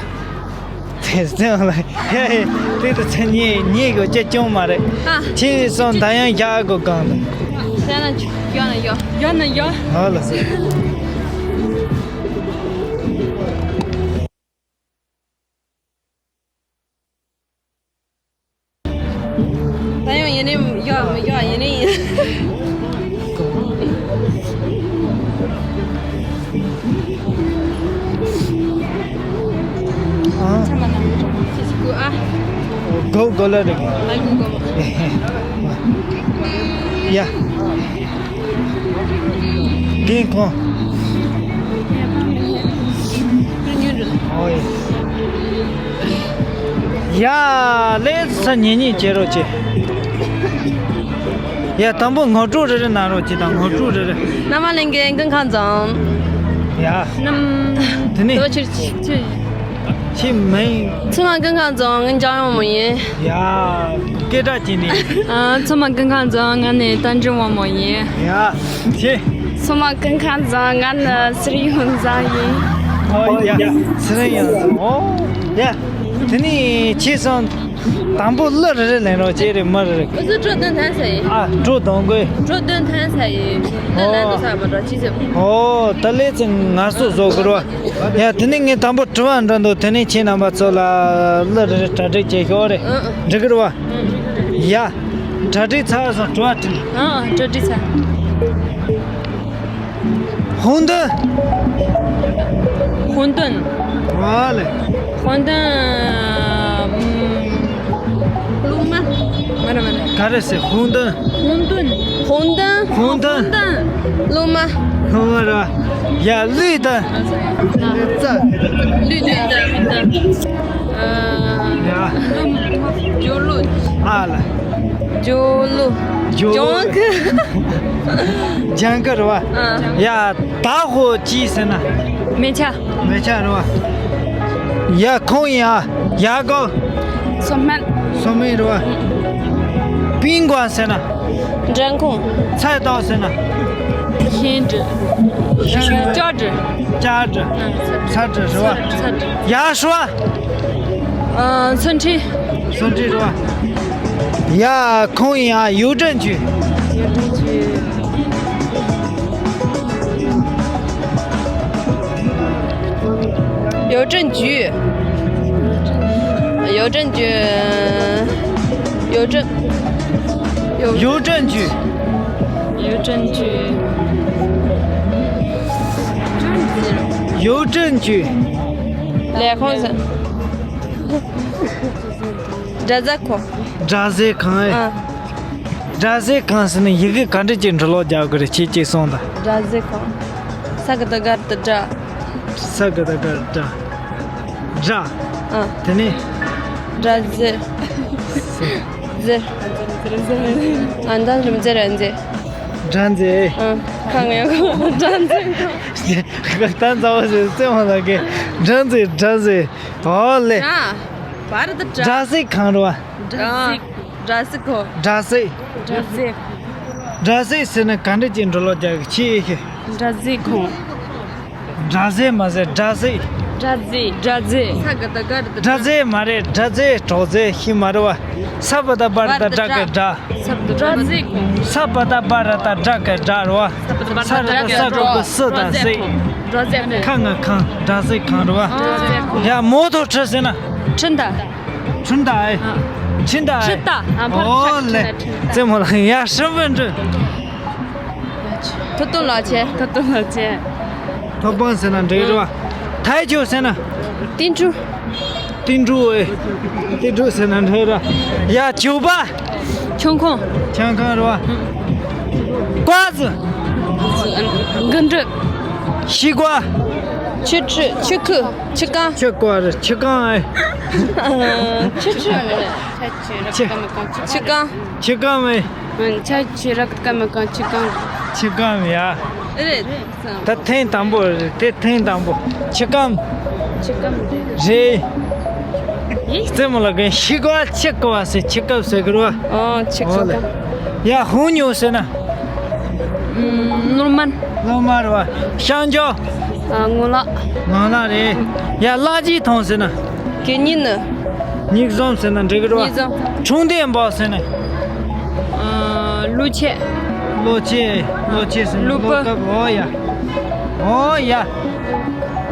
དེ་སྟེང་ལ་ཧེ་ཧེ། དེ་དུ་ཚེ་ཉེ་ཉེ་གོ་ཅེ་ཅུང་མ་རེད། ཨ། ཁྱེད་སོང་ད་ཡང་རྒྱག་གོ་གང་དུ། ཡ་ན་ཡོད་ན་ཡོད། ཡོད་ན་ཡོད། ཧ་ལ་སི། ད་ཡང་ཡིན་ནའི་ཡོད་མི་ཡོད་ཡིན་ནའི་ཡིན། ཨ། ཚང་མ་ན་ཅིག་གུ་ཨ། གོ་གོ་ལ་རེད། ཨ་གུ་གོ། ཡ། རྒན་ཁོང་། ཨོ་ཡ། ཡ། ལས་ས་ཉེ་ཉེ་བྱེད་རོགས་བྱེད། ཡ། དང་པོ་ངོ་སྤྲོད་རེ་རེ་གནང་རོགས་བྱེད་དང་། ངོ་སྤྲོད་རེ་རེ། ནམ་མ་ལེན་གེ་ཀུན་ཁང་ཙང་། ཡ། ནམ། དེ་ནས། དོ་ཕྱིར་ཕྱིར། ཕྱི་མིང་། ཚང་མ་ཀུན་ཁང་ཙང་། ངས་འཇམ་དབྱངས་མོ་ཡིན། ཡ། སྐད་གྲགས་ཅན་ནི། ཨ། ཚང་མ་ཀུན་ཁང་ཙང་། ང་ནི་རྟ་མགྲིན་དབང་མོ་ཡིན། ཡ། ཆེ། ཚང་མ་ཀུན་ཁང་ཙང་། ང་ནི་སི་རི་ཡོན་ཙང་ཡིན། ཨོ་ཡ། སི་རི་ཡོན་ཙང་། ཨོ་ཡ། དེ་ནི་ཆེ་སོང་། དང་པོ་གླུ་རེ་རེ་ལེན་རོགས་བྱེད་རེ་མ་རེ་རེ། ཨུ་ཚུ་སྤྲོ་སྟོན་ཐན་ས་ཡིན། ཨ། སྤྲོ་དང་གོས། སྤྲོ་སྟོན་ཐན་ས་ཡིན། གླུ་ལེན་དུ་ས་མ་འགྲོ་ཅི་ཟེར། ཨོ། ད་ལས་ཚེ་ངར་སོ་བཟོ་དགོས་རོ། ཡ། དེ་ནི་ངས་དང་པོ་དྲི་བ་འདྲི་འདུག་དེ་ནས་ཁྱེད་རྣམ་པ་ཚོ་ལ་གླུ་རེ་རེ་གྲ་སྒྲིག་བྱེད་ཤོག་རེ། ཨ་ཨ། འགྲིག་གི་རེད་བ། ཨ་ཨ། ཡ། གྲ་སྒྲིག་ཚར་སོང་། དྲི་བ་དྲི། ཨ་ཨ། གྲ་སྒྲིག་ཚར། ཧོང་ཏོན། ཧོང་ཏོན། ཝ་ལེ། ཧོང་ཏོན། ཨམ། གླུ་མ། མ་རེད་མ་རེད། ག་རེ་ཟེར། ཧོང་ཏོན། ཧོང་ཏོན། ཧོང་ཏོན། ཧོང་ཏོན། གླུ་མ། གླུ་མ་ར། ཡ། གླུ་དང་། གླུ་དང་། ཨ། ཡ། ཇོ་གླུ། ཨ་ལ། ཇོ་གླུ། ཇོ་གླུ། ཇང་གི། ཇང་གི་རེད་བ། ཨ། ཡ། ད་ཧོ་ཅི་ཟེར་ན། མེ་ཆ། མེ་ཆ་རེད་བ། ཡ། ཁོང་ཡ། ཡ་གོ། སོ་སྨན། སོ་སྨན་རེད་བ། པིང་གོ་ཟེར་ན། འགྲེང་ཁུང་། ཚ་ཏོ་ཟེར་ན། ཤིན་ཏུ། ཅོ་ཏྲི། ཅོ་ཏྲི། ཚ་ཏྲི་རེད་བ། ཚ་ཏྲི། ཡ་ཧྲུ་བ། ཨ། སོན་ཁྲི། སོན་ཁྲི་རེད་བ། ཡ། ཁོང་ཡ། ཡུས་ཀྲེང་ཅུས། ཡུས་ཀྲེང་ཅུས། ཡུས་ཀྲེང་ཅུས། ཡུས་ཀྲེང་ཅུས། ཡུས་ཀྲེང་། ཡུས་ཀྲེང་ཅུས། ཡུས་ཀྲེང་ཅུས། ཡུས་ཀྲེང་ཅུས། ལས་ཁུངས་ཟེར། སྒྲ་ཟེར་ཁོ། སྒྲ་ཟེར་ཁང་ཨེ། ཨ། སྒྲ་ཟེར་ཁང་ཟེར་ན་ཡི་གེ་ག་འདྲ་ཅིག་འབྲི་ཀློག་རྒྱག་དགོས་རེད། ཁྱེད་ཅིག་གསུངས་དང་། སྒྲ་ཟེར་ཁང་། ས་ག་བཏགས་སྒ་ར་བཏགས་སྒྲ། ས་ག་བཏགས་སྒ་ར་བཏགས་སྒྲ། སྒྲ། ཨ། དེ་ནས། སྒྲ་ཟེར། ཟེར། ཨ། ད་རིམ་ཟེར་ར་ཟེར། སྒྲ་ཟེར། ཨ། ཁ་ངའི་སྒྲ་ཟེར། ད་མཛའ་བོ་ཟེར་བཙན་མ་ལ་གེ། སྒྲ་ཟེར། སྒྲ་ཟེར། ཨོ་ལེ། སྒྲ། བར་དུ་སྒྲ། སྒྲ་ཟེར་གང་རེད་བ། སྒྲ་ཟེར། སྒྲ་ཟེར་ཁོ། སྒྲ་ཟེར། སྒྲ་ཟེར། སྒྲ་ཟེར་ཟེར་ན་ག་འདྲ་ཅིག་འགྲོ་ལོ་རྒྱག་གི་ཆེ་ཤེ། སྒྲ་ཟེར་ཁོ། སྒྲ་ཟེར་མ་ཟེར། སྒྲ་ཟེར། སྒྲ་ཟེར། སྒྲ་ཟེར། ས་ག་བཏགས་སྒ་ར་བཏགས་སྒྲ། སྒྲ་ཟེར་མ་རེད། སྒྲ་ཟེར་གྲོགས་ཟེར་ཤི་མ་རེད་བ། ས་བ་བཏགས་སྦ་ར་བཏགས་སྦྲ་གི་སྒྲ། སྦ་ད་སྦ་ར་ད་སྦྲ་གི་སྦྲ་རེད་བ། ས་ར་ད་ས་གོ་གི་སུ་ད་སི། ཁ་ང་ཁང་སྦྲ་གཟིག་ཁང་རེད་བ། ཡ་མོ་ཐོ་ཁྲི་ཟེར་ན། ཁྲིན་ད། ཁྲིན་ད་ཨེ། ཁྲིན་ད་ཨེ། ཁྲིན་ད། ཨོ་ལེ། རྩེད་མོ་ལ་ཡ་ཧྲིན་པོ་འགྲོ། ཐོ་ཏོ་ལོ་ཆེ། ཐོ་ཏོ་ལོ་ཆེ། ཐོ་པང་ཟེར་ན་འགྲིག་རེད་བ། ཐའི་ཆོས་ཟེར་ན། ཏིན་ཀྲུ། ཏིན་ཀྲུ་ཨེ། ཏིན་ཀྲུ་ཟེར་ན་འགྲིག་ར། ཡ་ཇོ་པ། ཁྱུང་ཁོང་། ཁྱུང་ཁོང་རེད་བ། ཀོ་ཟི། གུ་འབྲུ། ཤི་ཀོ། ཆུ་ཁྲི་ཆུ་ཁུ་ཆུ་ཀང་། ཆུ་ཀོ་རེད། ཆུ་ཀང་ཨེ། ཆུ་ཁྲི་མ་རེད། ཆུ་ཆུ་ཆུ་ཀང་། ཆུ་ཀང་ཨེ། ཆ་ཆི་ར་ཀ་མ་ཀང་ཆི་ཀང་། ཆི་ཀང་ཡ། རེད། ད་ཐེངས་དང་པོ་རེད། དེ་ཐེངས་དང་པོ། ཆི་ཀང་། ཆི་ཀང་རེད། རེད། ཡིན། རྩེད་མོ་ལ་གན་ཤི་ཀོ་ཆི་ཀོ་ཟེར། ཆི་ཀོ་ཟེར་གི་རེད་བ། ཨོ་ཆི་ཀོ། ཨོ་ལེ། ཡ་ཧུང་ཉོ་ཟེར་ན། ནོར་མན། ནོར་མན་རེད་བ། ཤང་ཇོ། ངོ་ལག་ངོ་ལག་རེད། ཡ་གླ་རྗེས་ཐོང་ཟེར་ན། གད་སྙིགས་ནི། སྙིགས་ཟོམ་ཟེར་ན་འགྲིག་གི་རེད་བ། སྙིགས་ཟོམ། ཁྲུང་ལྡན་པ་ཟེར་ན། ཨ། ཀླུ་ཆེ། ཀླུ་ཆེ། ཀླུ་ཆེ་ཟེར་ན་ཀླུ་པ། ཀླུ་ཀབ། ཨོ་ཡ། ཨོ་ཡ།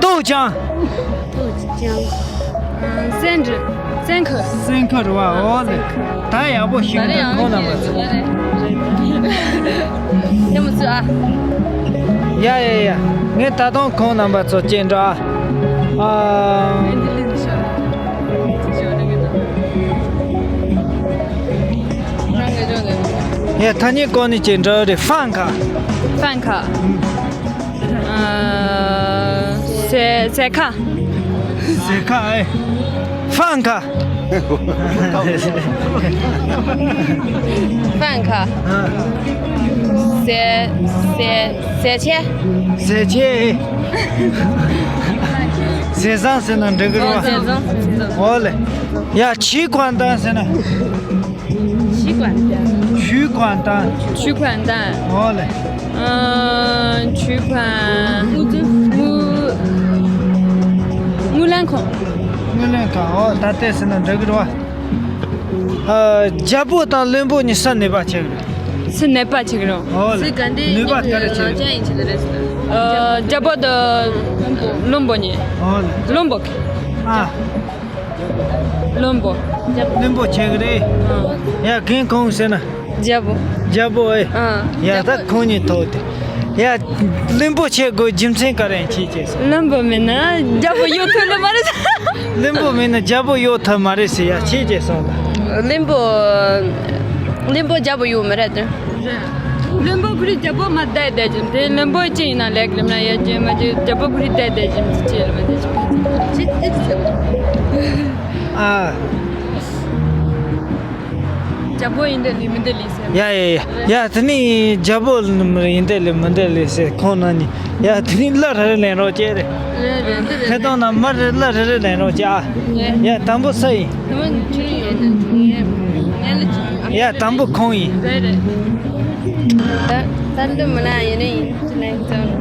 ཏུའུ་ཅང་། ཏུའུ་ཅང་། ཨ། སེན་ཀྲི། སེན་ཁུ། སེན་ཁུ་རེད་བ། ཨོ་ལེ། ད་ཡག་པོ་ཞིག་འདུག་ཁོང་རྣམ་པ་ཚོ། ཡ་ཡ་ཡ། ངས་ད་དུང་ཁོང་རྣམ་པ་ཚོ་སྐྱེལ་འགྲོ་ཨ། ཨ། ཡ། ཐ་སྙད་བཀོལ་ནས་ཅིག་འདྲ་རེད། ཧྥང་ཁ། ཧྥང་ཁ། ཨ། ཟས་ཟས་ཁ། ཟས་ཁ་ཨེ། ཧྥང་ཁ། ཧྥང་ཁ། ཨ། ཟས་ཟས་ཟས་ཆེ། ཟས་ཆེ་ཨེ། ཟས་བཟང་ཟེར་ན་འགྲིག་གི་རེད་བ། ཟས་བཟང་། ཨོ་ལེ། ཡ། ཆི་ཀོན་ཏན་ཟེར་ན། ཆུ་ཁོང་ཏང་། ཆུ་ཁོང་ཏང་། ཆུ་ཁོང་ཏང་། ཨོ་ལེ། ཨ། ཆུ་ཁོང་། དངུལ་དངུལ་ལན་ཁོང་། དངུལ་ལན་ཁོང་། ཨོ་ད་ལྟས་ཟེར་ན་འགྲིག་གི་རེད་བ། ཨ། རྒྱལ་པོ་དང་བློན་པོ་གཉིས་སུ་ནུས་པ་ཆེ་གི་རེད། སུ་ནུས་པ་ཆེ་གི་རེད། ཨོ་ལེ། ནུས་པ་ག་རེ་ཆེ་གི་རེད། ཨ། རྒྱལ་པོ་དང་བློན་པོ་གཉིས། ཨོ་ལེ། བློན་པོ། ཨ། བློན་པོ། བློན་པོ་ཆེ་གི་རེད། ཨ། ཡ། གན་ཁོང་ཟེར་ན། རྒྱལ་པོ། རྒྱལ་པོ་ཨེ། ཨ། ཡ། ད་ཁོང་གཉིས་ཐོག་དེ། ཡ། བློན་པོ་ཆེ་དགོས་རྒྱུ་མཚན་ག་རེ་ཡིན་ཁྱེད་ཀྱིས་གསུངས། བློན་པོ་མེད་ན་རྒྱལ་པོ་ཡོད་ཐུབ་ལེ་མ་རེད། བློན་པོ་མེད་ན་རྒྱལ་པོ་ཡོད་ཐུབ་མ་རེད་ཟེར། ཡ། ཁྱེད་ཀྱིས་གསུངས་ལ། བློན་པོ། བློན་པོ་རྒྱལ་པོ་ཡོད་མ་རེད་དེ། བློན་པོ་ཁོ་རེ་རྒྱལ་པོ་མ་བསྡད་བསྡད་ཀྱི་དེ། བློན་པོ་ཅི་ཡིན་ན་ལེགས་རིམ་ན་ཡ་ཅི་མ་ཅི་རྒྱལ་པོ་ཁོ་རེ་བསྡད་བསྡད་ཀྱི་ཅི་ལ་མ་བསྡད་ཅི་ཅི་ཅི་ཟེར། ཨ། རྒྱལ་པོ་ཡིན་དེ་ལི་མི་དེ་ལི་ཟེར། ཡ་ཡ་ཡ་ཡ། དེ་ནི་རྒྱལ་པོ་ཡིན་དེ་ལི་མི་དེ་ལི་ཟེར། ཁོང་རྣམ་གཉིས། ཡ། དེ་ནི་གླུ་རེ་རེ་ལེན་རོགས་བྱེད་རེད། ཐད་གཏོང་ནང་མི་རེ་གླུ་རེ་རེ་ལེན་རོགས་བྱེད་ཨ། ཡ། དང་པོ་སུ་ཡིན། ཡ། དང་པོ་ཁོང་ཡིན། ད་ད་འདི་མི་ན་ཡིན་ནི་ཡིན་ཅི་ལེན་ཙང་།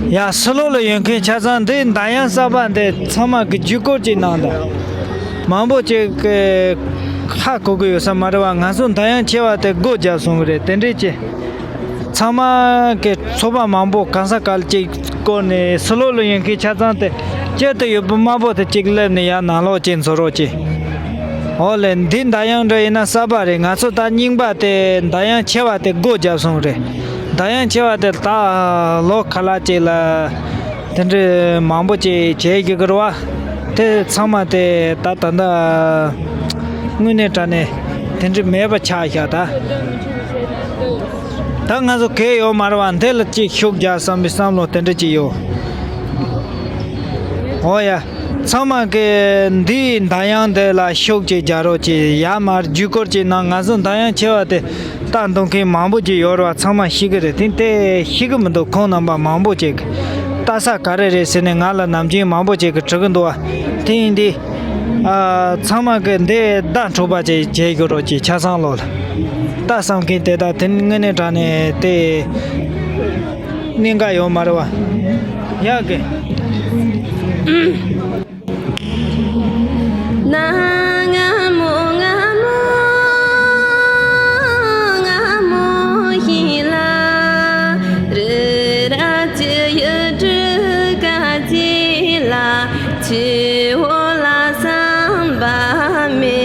ཡ། ཕྱི་ལོགས་ལ་ཡོད་མཁན་ཆ་ཚང་འདི་མདའ་ཡང་གསར་པ་འདི་ཚང་མ་གི་བརྒྱུད་སྐུར་ཅིག་གནང་དང་། མང་པོ་ཅིག་གི་ཧ་གོ་གི་ཡོད་ས་མ་རེད་བ། ང་ཚོ་མདའ་ཡང་ཆེ་བ་དེ་སྒོ་བརྒྱབ་སོང་གི་རེད། དེ་འདྲས་ཅིག་ཚང་མ་གི་ཚོགས་པ་མང་པོ་གང་ས་ག་ལ་ཅིག་བསྐོར་ནས། ཕྱི་ལོགས་ལ་ཡོད་མཁན་ཆ་ཚང་དེ་དཀྱིལ་དུ་ཡོད་པ་དམར་པོ་དེ་ཅིག་སླེབས་ནས་ཡར་ནང་ལོགས་ཅིག་འཛུལ་རོགས་གྱིས། ཨོ་ལེ། འདི་མདའ་ཡང་འདྲ་ཡིན་ན་གསར་པ་རེད། ང་ཚོ་ད་རྙིང་པ་དེ་མདའ་ཡང་ཆེ་བ་དེ་སྒོ་བརྒྱབ་སོང་རེད། མདའ་ཡང་ཆེ་བ་དེ་ད་ལོ་ཁ་ལག་ཅིག་ལ་དེ་འདྲའི་མང་པོ་ཅིག་བྱེད་ཀྱི་གི་རེད་བ། དེ་ཚང་མ་དེ་ད་ད་ལྟ་དངོས་གནས་དྲང་གནས་དེ་འདྲའི་མེད་པ་ཆགས་བཞག་ད། ད་ང་ཚོ་གལ་ཡོད་མ་རེད་བ། འདི་ལ་ཅིག་ཤུགས་རྒྱག་བསམ་པའི་བསམ་བློ་དེ་འདྲ་ཅིག་ཡོད། ཨོ་ཡ། ཚང་མ་གི་འདིའི་མདའ་ཡང་འདི་ལ་ཤུགས་ཅིག་རྒྱག་རོགས་གྱིས། ཡར་མར་བརྒྱུད་སྐུར་ཅིག་གནང་། ང་ཚོ་མདའ་ཡང་ཆེ་བ་དེ་ལྟ་འདོད་མཁན་མང་པོ་ཅིག་ཡོད་རེད་བ། ཚང་མ་ཤེས་ཀྱི་རེད། དེ་དེ་ཤེས་ཀྱི་མི་འདུག་ཁོང་རྣམ་པ་མང་པོ་ཅིག་ལྟ་ས་ག་རེ་རེད་ཟེར་ནས་ང་ལ་ནམ་རྒྱུན་མང་པོ་ཅིག་གིས་དྲི་གི་འདུག་བ། དེ་ཡིན་དུས། ཨ། ཚང་མ་གི་འདི་བརྡ་འཕྲོད་པ་ཅིག་བྱེད་དགོས་རོགས་གྱིས། ཆ་ཚང་ལོ་ལ་ལྟ་བསམ་མཁན་དེ་དག་དེ་དངོས་གནས་དྲང་གནས་དེ་ གནད་འགག་ཡོད་མ་རེད་བ། ཡག་གི། ན་ང་མོ་ང་མོ་ང་མོ་ཧི་ལ། རི་ར་ཅི་ཡུ་ཀྲི་ཀ་ཅི་ལ། ཆི་འོ་ལ་སམ་བ་མེ།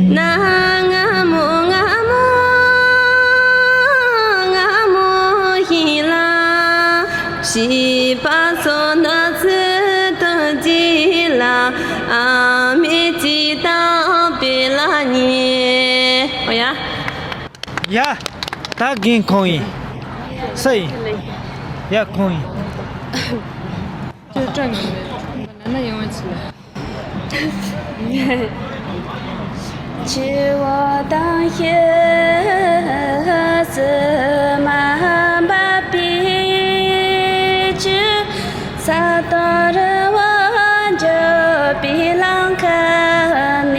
ན་ང་མོ་ང་མོ་ང་མོ་ཧི་ལ། ཤི་པ་སོ་ན་ཚི་ཏོ་ཅི་ལ། ཨ་མེ་ཅི་ཏང་པེ་ལ་ཉེ། ཨོ་ཡ། ཡ། ད་རྒན་ཁོང་ཡིན། ས་ཡིན། ཡ་ཁོང་ཡིན། ཅོ་ཀྲང་གི་མེད། ང་ན་ཡོང་བ་ཆི་ལ། ཆི་བོ་དང་ཤི་སི་མ་འབབ་པའི་ཆུ། ས་དང་རི་བོ་འཇོ་པའི་ལང་ཁ་ནས།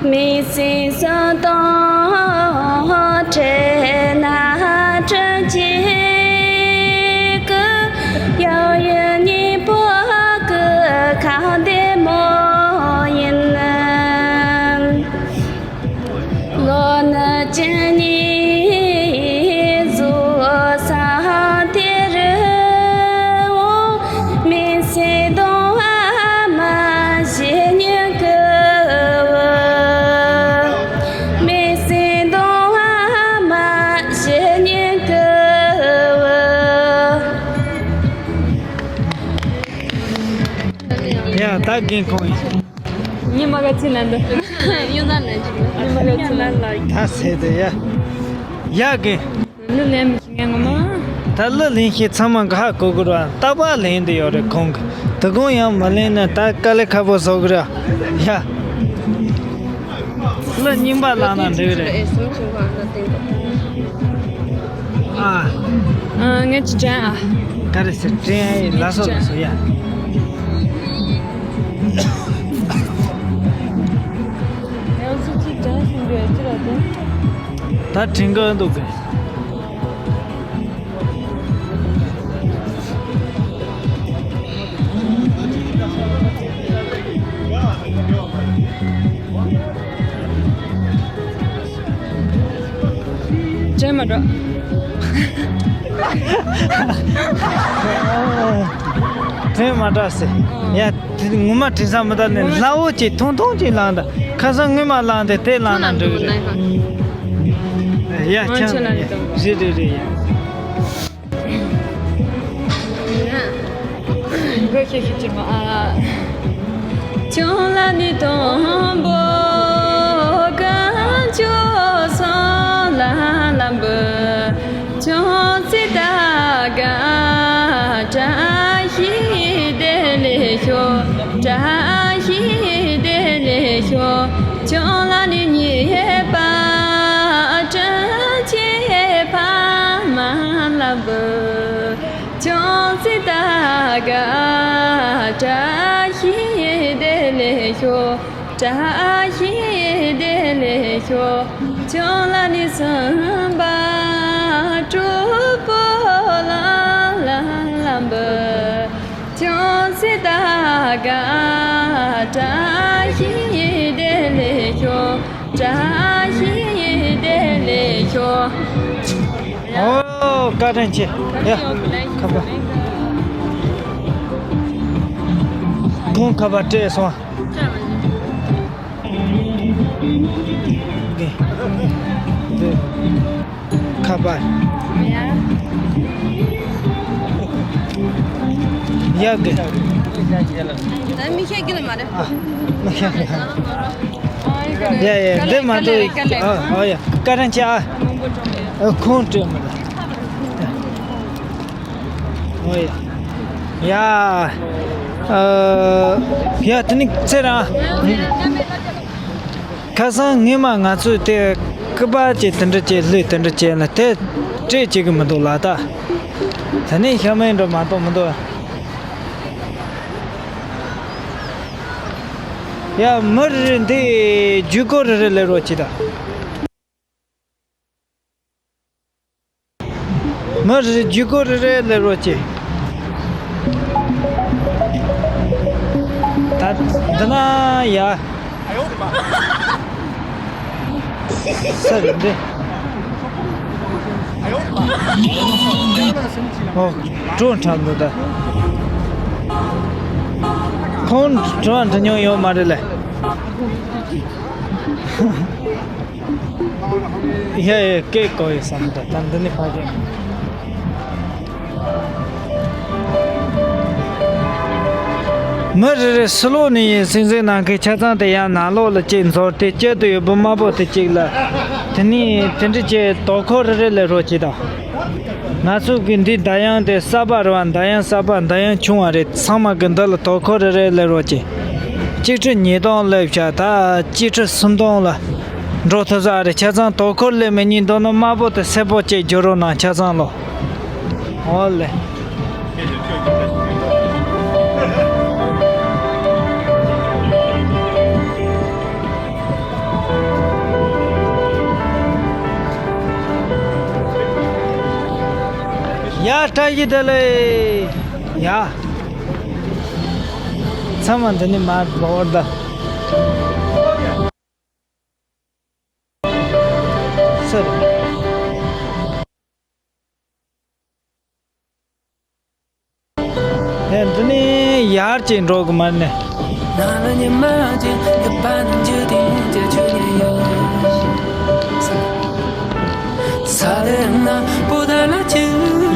མི་སྲིད་སུ་དང་འཕྲད་ན་དྲིན་ཆེ་གི། ཡང་ཡུལ་གཉིས་པོ་གི་ཁ་བདེ་མོ་ཡིན། ལོ་ནི་ཅི་ཉིད་བཟོ་ས་དེ་རུ། མི་སྲིད་གདོང་བ་མ་ཞི་ཉིན་གི། མི་སྲིད་གདོང་བ་མ་ཞི་ཉིན་གི། ཡ་ད་རྒན་ཁོང་ཡིན། ཉི་མ་ག་ཚི་ན་འདི། ཉི་མ་ག་ཚི་ན། ད་ཟེར་དེ་ཡ། ཡ་རྒན། གླུ་ལེན་མི་ཤེས་ངས་ངོ་མ། ད་གླུ་ལེན་ཤེས་ཚང་མ་ག་ཧ་གོ་གི་ར། རྟག་པར་ལེན་དུ་ཡོད་རེད་ཁོང་གི། དེ་གོང་ཡང་མ་ལེན་ན་ད་དཀའ་ལས་ཁག་པོ་བཟོ་གི་ར། ཡ། གླུ་རྙིང་པ་བླངས་ན་འགྲིག་རེད། ཨ། ཨ། ངས་ཅི་དྲན་ཨ། ག་རེ་ཟེར་དྲན་ཨེ་ལ་སོ་ལ་སོ་ཡ། ད་དྲན་གི་འདུག་གི། དྲན་མ་འགྲོ། དྲན་མ་འགྲོ་ཟེར། ཡ། དེ་ངོ་མ་དྲན་ས་མི་འདུག་ནས། སླ་བོ་ཅིག་ཐུང་ཐུང་ཅིག་བླངས་དང་། ཁ་སང་སྔོན་མ་བླངས་ཏེ་དེ་བླངས་ན་འགྲིག་གི་རེད། ཡ་ཁྱང་། རེད་རེད་རེད་ཡ། ཁྱོད་ལ་ནི་དང་པོ་གང་བྱོས་སོང་ལ་ལམ་བུ། ཅུང་ཙི་ད་ག་བཀྲ་ཤིས་བདེ་ལེགས་ཤོག་བཀྲ་ཤིས་བདེ་ལེགས་ཤོག་ཅུང་ལ་ནི་ཉེས་པ་དྲིན་ཆེ་ཕ་མ་ལ་འབུལ། ཅུང་ཙི་ད་ག་བཀྲ་ཤིས་བདེ་ལེགས་ཤོག་བཀྲ་ཤིས་བདེ་ལེགས་ཤོག་ཅུང་ལ་ནི་སུམ་པ་སྤྲུལ་པོ་ལ་ལ་ལམ་བུ། ཅུང་ཙི་ད་ག་བཀྲ་ཤིས་བདེ་ལེགས་ཤོག་བཀྲ་ཤིས་བདེ་ལེགས་ཤོག་ཨོ། བཀའ་དྲིན་ཆེ། ཡ། ཁ་པར། ཁོང་ཁ་པར་སྤྲད་སོང་། ཁ་པར། ཡ་གི། ད་མི་ཤེས་གི་ལ་མ་རེད། ཨ། མི་ཤེས་གི། ཡ་ཡ་འདི་མ་གཏོགས། ཨ་ཨ་ཡ། བཀའ་དྲིན་ཆེ་ཨ། ཨ་ཁོང་སྤྲད་མ་རེད། ཨོ་ཡ། ཡ། ཨ། ཡ་དེ་ནི་ཚེ་རང་། ཁ་སང་ངས་མ་ང་ཚོས་དེ་སྐུ་པར་ཅིག་དེ་འདྲ་ཅིག་ལྷོད་དེ་འདྲ་ཅིག་ལ་དེ་སྤྲད་བྱེད་ཀྱི་མི་འདུག་ལ་ད། དེ་ནས་ཤ་མེད་འགྲོ་མ་གཏོགས་མི་འདུག་ཡ་མི་རེ་རེ་འདི་ཇུས་འགོད་རེ་རེ་ལས་རོགས་གྱིས་ད། མི་རེ་རེ་ཇུས་འགོད་རེ་རེ་ལས་རོགས་གྱིས། ད་འདི་ན་ཡ། ས་རེད་འདི། ཨོ། ཀྲོ་འཁྲབ་འདུག་ད། ཁོང་ཀྲོ་འཁྲབ་མྱོང་ཡོད་མ་རེད་ལེ། ཡ་ཡ་སྐད་གོ་ཡོད་བསམ་ད་ད་འདི་ནི་ཕ་གི། མི་རེ་རེ་ཕྱི་ལོགས་ནས་ཡིན་སེམས་སེམས་ནང་གི་ཆ་ཚང་དེ་ཡང་ནང་ལོགས་ལ་ཅིག་འཛོལ་ཏེ་སྐྱིད་དུ་ཡོད་པ་དམར་པོ་དེ་གཅིག་ལ། དེ་ནས་དེ་འདྲ་ཅིག་དོ་ཁུར་རེ་རེ་ལས་རོགས་གྱིས་དང་། ང་ཚོ་གི་འདི་ད་ཡང་དེ་གསར་པ་རེད་བ། ད་ཡང་གསར་པ་ད་ཡང་ཆུང་བ་རེད། ཚང་མ་གི་འདི་ལ་དོ་ཁུར་རེ་རེ་ལས་རོགས་གྱིས། གཅིག་ཁྲི་ཉིས་སྟོང་སླེབས་ཤག་ད་གཅིག་ཁྲི་སུམ་སྟོང་ལ་འགྲོ་ཐུབ་ས་རེད། ཆ་ཚང་དོ་ཁུར་ལས་མི་ཉན་འདུག་ན་དམར་པོ་དེ་སེར་པོ་བཅས་བསྒྱུར་རོགས་གནང་། ཆ་ཚང་ལོ། ཨོ་ལེ། ཡ་བཀྲ་ཤིས་བདེ་ལེགས། ཡ། ཚང་མ་འདི་ནས་མར་འགྲོ་བར་གདའ། སུ་རེད། ཧེ་འདི་ནས་ཡར་ཅིག་འགྲོ་གི་མ་ནས།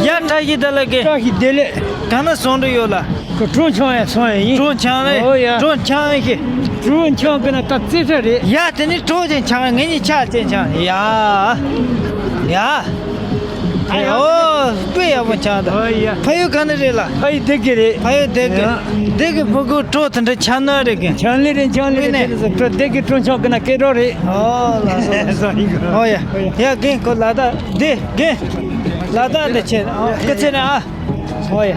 ཡ་བཀྲ་ཤིས་བདེ་ལེགས་གི། བཀྲ་ཤིས་བདེ་ལེགས། ག་ན་སོང་འདྲི་ཡོད་ལ། ཁོ་གྲོ་འཆང་ཡ་སོང་ཡ་ཡིན། གྲོ་འཆང་རེད། ཨོ་ཡ། གྲོ་འཆང་ཡ་ཞིག་གྲོ་འཆང་གི་ན་ཀ་རྩེ་ཁྲ་རེད། ཡ་དེ་ནི་གྲོ་ཅན་འཆང་ངེད་གཉིས་ཆ་ཅན་འཆང་ཡ། ཡ། ཨོ་དཔེ་ཡག་པོ་འཆང་ད། ཨོ་ཡ། ཕ་ཡུལ་ག་ནས་རེད་ལ། ཕ་ཡུལ་སྡེ་དགེ་རེད། ཕ་ཡུལ་སྡེ་དགེ། ཡ། སྡེ་དགེ་ཕྲུ་གུ་གྲོ་དེ་འདྲ་འཆང་ན་རེད་གི། འཆང་ལེ་རེད། འཆང་ལེ་རེད། དེ་ནས་གྲོ་སྡེ་དགེ་གྲོ་འཆང་གི་ན་སྐད་གྲོགས་རེད། ཨོ་ལགས་སོ་ལགས་སོ། ཨོ་ཡ། ཡ་རྒན་ཁོ་ལ་ད་འདི་རྒན། ལ་ད་འདི་ཆེ་ཨ་སྐུ་ཚེ་ནས་ཨ། ཨོ་ཡ།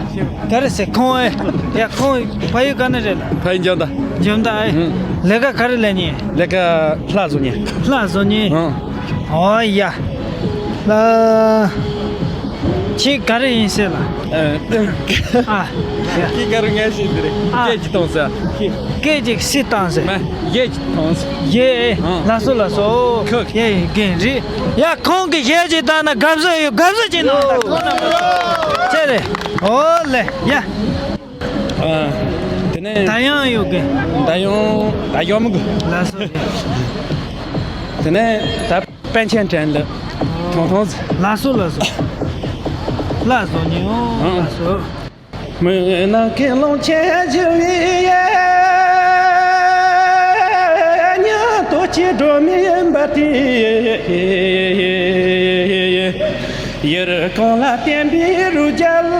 ག་རེ་ཟེར་ཁོང་ཨེ། ཡ་ཁོང་ཕ་ཡུལ་ག་ནས་རེད་ལ། ཕ་ཡུལ་འཇམ་ད། འཇམ་ད་ཨེ། ཨང་། ལས་ཀ་ག་རེ་ལས་ནི། ལས་ཀ་ལྷ་བཟོ་ནི། ལྷ་བཟོ་ནི། ཨང་། ཨོ་ཡ། ལ། ཁྱེད་ག་རེ་ཡིན་ཟེར་ལ། ཨ། ཁྱེད་ག་རེ་ངས་ཤེས་འདི་རེད། ཨ། སྐད་ཅིག་གཏོང་ཟེར། སྐད་ཅིག་སྲིད་བཏང་ཟེར། མ་ཡེ་ཅིག་གཏོང་ཟེར། ཡེ། ཨང་། ལགས་སོ་ལགས་སོ། ཁོ། ཡེ་ཡེ་རྒན་རེད། ཡ་ཁོང་གི་གཞས་ཅིག་བཏང་ན་དགའ་བསུ་ཡོད། དགའ་བསུ་ཅིག་གནང་དང་ཁོང་རྣམ་པ་ཚོ། ཆེ་རེད། ཨོ་ལེ། ཡ། ཨ། དེ་ནས་ད་ཡང་ཡོད་གི། ད་ཡང་ད་ཡོད་མི་གི། ལགས་སོ། དེ་ནས་ད་པཎ་ཆེན་བྲན་ལ་ཐོང་ཐོང་ཟེར། ལགས་སོ་ལགས་སོ། ལགས་སོ་ཉིའོ། ཨང་། ལགས་སོ། མི་ནག་གི་ལོང་ཆེན་བཞི་བའི་ཡ། ཉི་ཏོ་ཆེ་སྒྲོན་མེ་འབར་ཏེ། ཡུལ་གང་ལ་བསྟན་པའི་རུ་རྒྱལ།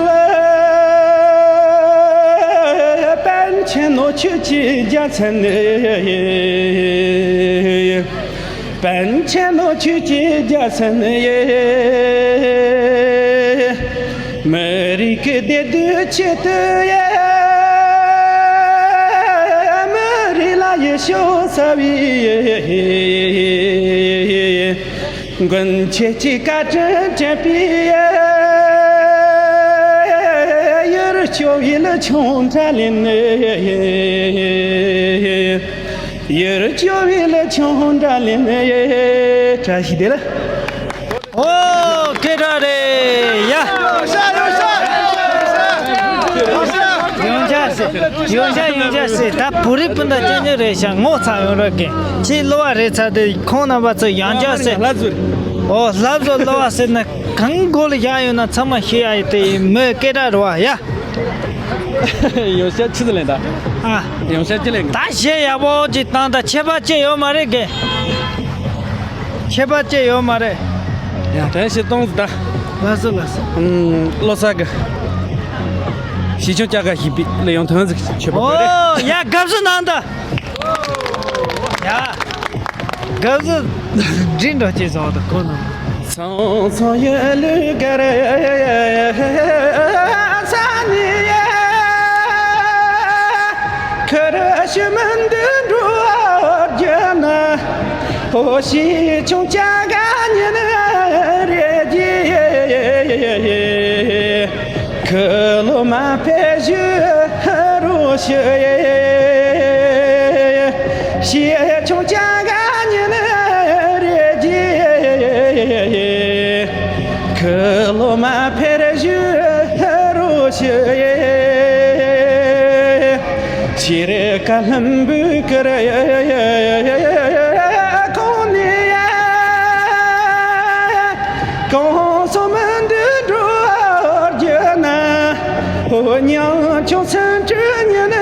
པཎ་ཆེན་ནོ་ཆོས་ཀྱི་རྒྱལ་མཚན། པཎ་ཆེན་ནོ་ཆོས་ཀྱི་རྒྱལ་མཚན་ཡེ། མི་རིགས་ཀྱི་བདེ་སྡུག་ཆེད་དུ་ཡེ། མི་རིགས་ལ་ཡིད་ཤོག་ཟ་བའི་ཡེ། མགོན་ཁྱེད་ཀྱི་བཀའ་དྲིན་དྲན་པའི་ཡེ། ཡུལ་སྐྱོ་བའི་ལི་ཆུང་འདྲ་ལེན། ཡུལ་སྐྱོ་བའི་ལི་ཆུང་འདྲ་ལེན། བཀྲ་ཤིས་བདེ་ལེགས། ཨོ་སྐད་གྲགས་རེད་ཡ། ཡོང་ཆ་སེ། ཡོང་ཆ་ཡོང་ཆ་སེ། ད་བོད་རིགས་སྤུན་ཟླ་སྐྱོ་སྐྱོ་རེད་ཤག་ངོ་ཚ་ཡོང་རོགས་གི། ཁྱེད་གློ་བ་རེད་ཚ་དེ་ཁོང་རྣམ་པ་ཚོ་ཡང་ཆ་སེ། ཨོ་ལབ་བཟོ་གློ་བ་སེ་ན་གང་མགོ་ལ་བཞག་ཡོད་ན་ཚང་མ་ཤེས་ཡ་ཡི་དེ་མོས་སྐད་གྲགས་རེད་བ་ཡ། ཡོང་ཤ་ཆི་ཟིག་ལེན་ད། ཨ། ཡོང་ཤ་ཅི་ལེན། ད་གཞས་ཡག་པོ་ཅིག་བཏང་ད་ཆད་པ་ཅི་ཡོད་མ་རེད་གི། ཆད་པ་ཅི་ཡོད་མ་རེད། ཡ་དྲན་ཤེས་གཏོང་ཟིག་ད། ལགས་སོ་ལགས་སོ། ཨུམ་བློ་གསལ་གི། ཞི་ཆུང་སྐྱ་ཀ་ཞིག་པི་ལ་ཡོང་ཐོན་ཟིག་ཆད་པ་ཨོ་རེད། ཡ་དགའ་བསུ་གནང་ད། ཡ། དགའ་བསུ་འདྲི་འགྲོ་ཅེས་བཟོ་བ་དང་ཁོ་ན། ཚང་ཚང་ཡ་ལུ་ག་རེ་ས་ནི་ཡ། ཁ་ར་ཤི་མན་དུ་འགྲོ་རྒྱ་ན། ཧོ་ཤི་ཆུང་ཅག་ག་ཉན་རེ་རྒྱ། ཁ་ལོ་མ་ཕེབས་བཞུགས་རོགས་ཞུ་ཡེ། ཞེ་ཆུང་ཅག་ག་ཉིན་རེ་རྗེ། ཁ་ལོ་མ་ཕེབས་བཞུགས་རོགས་ཞུ་ཡེ། ཤེས་རིག་བཀའ་བློན་འབུལ་གི་རེད། གང་ནས་ཡ། གང་སོང་མི་འདུག་འགྲོ་རྒྱུ་ན། ཨོ་ཉང་ཆུང་སེང་ཁྲི་ཉིན་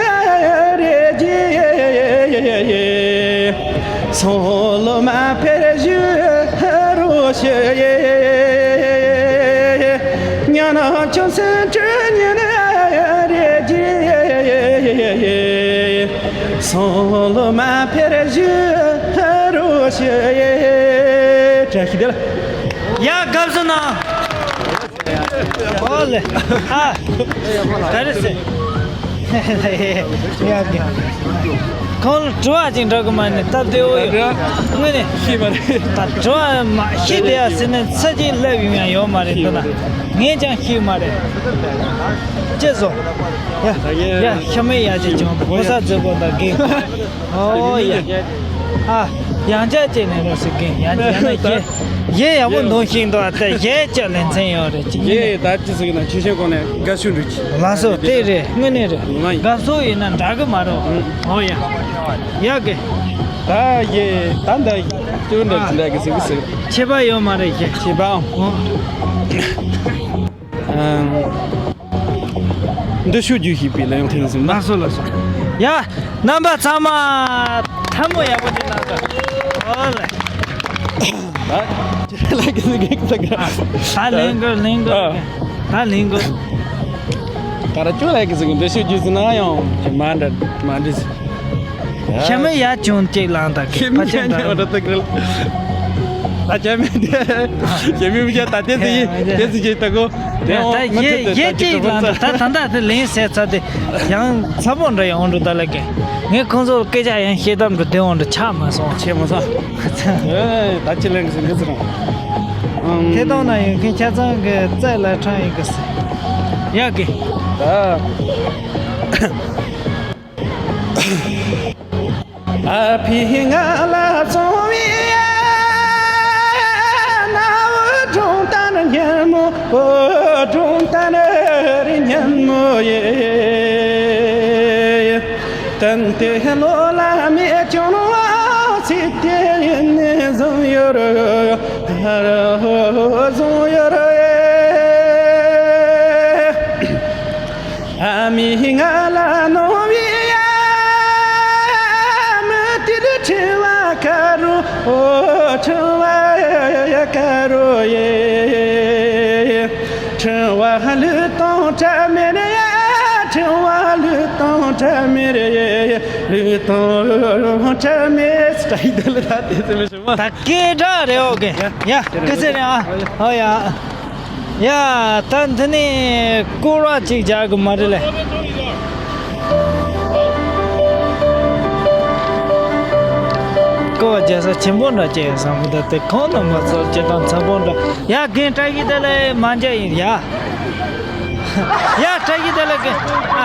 རེ་རྗེ། སོང་ལོ་མ་ཕེབས་བཞུགས་རོགས་ཞུ་ཡེ། ཉང་ཆུང་སེང་ཁྲི་ཉིན་རེ་རྗེ། སོང་ལོ་མ་ཕེབས་བཞུགས་རོགས་ཞུ་ཡེ། བཀྲ་ཤིས་བདེ་ལེགས། ཡ་དགའ་བསུ་གནང་། ཨོ་ལེ། ཨ། ག་རེ་ཟེར། ཡ་གི། ཁོང་ལ་དྲི་བ་ཅིག་འདྲི་གི་མ་ནི་སྟབས་བདེ་བོ་ཡོད། དངོས་ནས། ཤེས་མ་རེད། ད་དྲི་བ་མ་ཤེས་བསྡད་ཡ་ཟེར་ནས་ཚ་ཅིག་སླེབས་ཡོང་ཡ་ཡོད་མ་རེད་འདི་ན། ངས་ཀྱང་ཤེས་མ་རེད། ཅེས་སོ། ཡ། ཡ་ཤ་མེད་ཡ་ཅེ་ཅུང་ཕོ་ས་མཛོད་པོ་དང་དགེ། ཨོ་ཡ། ཨ། ཡང་ཅག་ཅེ་ནས་རོ་སི་གེ་ཡ་ཡ་ན་ཡེ། ཡེ་ཡག་པོ་འདོན་ཤིང་འདུག་ཨ་ད་ཡེ་ཅག་ལེན་ཚན་ཡོད་རེད་ཅི་ཡེ། ད་ཅི་ཟིག་ན་ཆུ་ཤེན་གོང་ནས་དགའ་ཤུ་འགྲུག་ཅི། ལགས་སོ་དེ་རེད་དངོས་གནས་རེད། ང་ཡིན། དགའ་བསུ་ཡིན་ན་འདྲ་གི་མ་རོ། ཨོ་ཡ། ཡ་གི། ད་ཡེ་ད་འདྲ་ཅི་འདྲ་ཅི་འདྲ་གི་ཟིག་ཟིག་ཁྱད་པར་ཡོད་མ་རེད་ཁྱེད། ཁྱད་པར་ཨང་། འདི་ཤུགས་རྒྱུ་ཞིག་པའི་ལ་ཡང་ཐེངས་ཟིན་ན། ལགས་སོ་ལགས་སོ། ཡ། རྣམ་པ་ཚང་མ་ཐལ་མོ་ཡག་པོ་ཅིག་གནང་དང་། ཨོ་ལེ། ད་ལེན་དགོས་ལེན་དགོས། ད་ལེན་དགོས། ད་ར་ཅུ་ལ་གི་ཟིན་འདི་ཤུགས་རྒྱུ་ཟིན་ན་ཡང་མ་འདྲ་མ་འདྲ་ཟིན། ཞྭ་མོ་ཡར་བྱུང་གཅིག་ལངས་དང་ཁྱེད་ཕ་ཆེན་འདྲ་བ་འདྲ་ཐུག་རེད། ད་ཞྭ་མོ་འདི་ཞྭ་མོ་མི་བྱ་ད་དེ་ཚོ་ཡིན་དེ་ཚོ་ཅིག་ད་གོ་དེ་འོང་མི་ཐུབ་དེ་ད་ཅིག་གྲུབ་པ་ཚ། ད་ད་ད་དེ་ལན་ཟེར་ཚ་དེ་ཡང་ཚ་པོ་འདྲ་ཡང་འོང་འགྲོ་ད་ལ་གེ། ངས་ཁོང་ཚོར་སྐད་ཆ་ཡང་བཤད་དམ་འགྲོ་དེ་འོང་འགྲོ་ཆགས་མ་སོང་། ཆེ་མ་སོང་། ཨེ་ད་ཅི་ལན་ཟེར་འདི་ཚོ་རང་། ཐད་གཏོང་ན་ཡོད་མཁན་ཆ་ཚང་གི་རྩ་ལ་ཁྲང་ཡིན་གི་ཟེར། ཡ་གི། ད། ཨ་ཕི་ང་ལ་སོང་བའི་ན་འུ་སྒྲུང་ལྟར་སྙན་མོ། འུ་སྒྲུང་ལྟར་སྙན་མོ་ཡེ། ཏན་ཏན་ལོ་ལ་མེད་ཀྱང་ཚིག་དེ་ཡིན་ནས་བཟུང་ཡོད་རེད། བཟུང་ཡོད་རེད། ཨ་མའི་ང་ལ་གནང་བའི་ཡ། མི་དེ་དུ་ཁྲི་བ་ཁ་རུ། ཨོ་ཁྲི་བ་ཁ་རུ་ཡེ། ཁྲི་བ་ལུས་དང་བྲལ་མེད་ཡ། ཁྲི་བ་ལུས་དང་བྲལ་མེད་ཡེ། ལུས་དང་བྲལ་མེད་སྐྲ་ཡི་དེ་ལ་ད་དེ་ཚེ་མི་ཤི་མ། ད་སྐད་གྲགས་རེད་ཨོ་གེ། ཡ་སྐད་ཚེ་རེད་ཨ། ཨོ་ཡ། ཡ། ད་འདི་ནས་སྐོར་བ་གཅིག་རྒྱག་གི་མ་རེད་ལེ། སྐོར་བ་རྒྱག་ས་ཆེན་པོ་འདྲ་ཅིག་ཡོད་བསམ་གི་འདུག་དེ་ཁོང་རྣམ་པ་ཚོ་སྤྱིར་བཏང་ཚ་པོ་འདྲ། ཡ་རྒན་བཀྲ་ཤིས་བདེ་ལེགས་མ་འཇལ་ཡིན་ཡ། ཡ་བཀྲ་ཤིས་བདེ་ལེགས་རྒན། ཨ་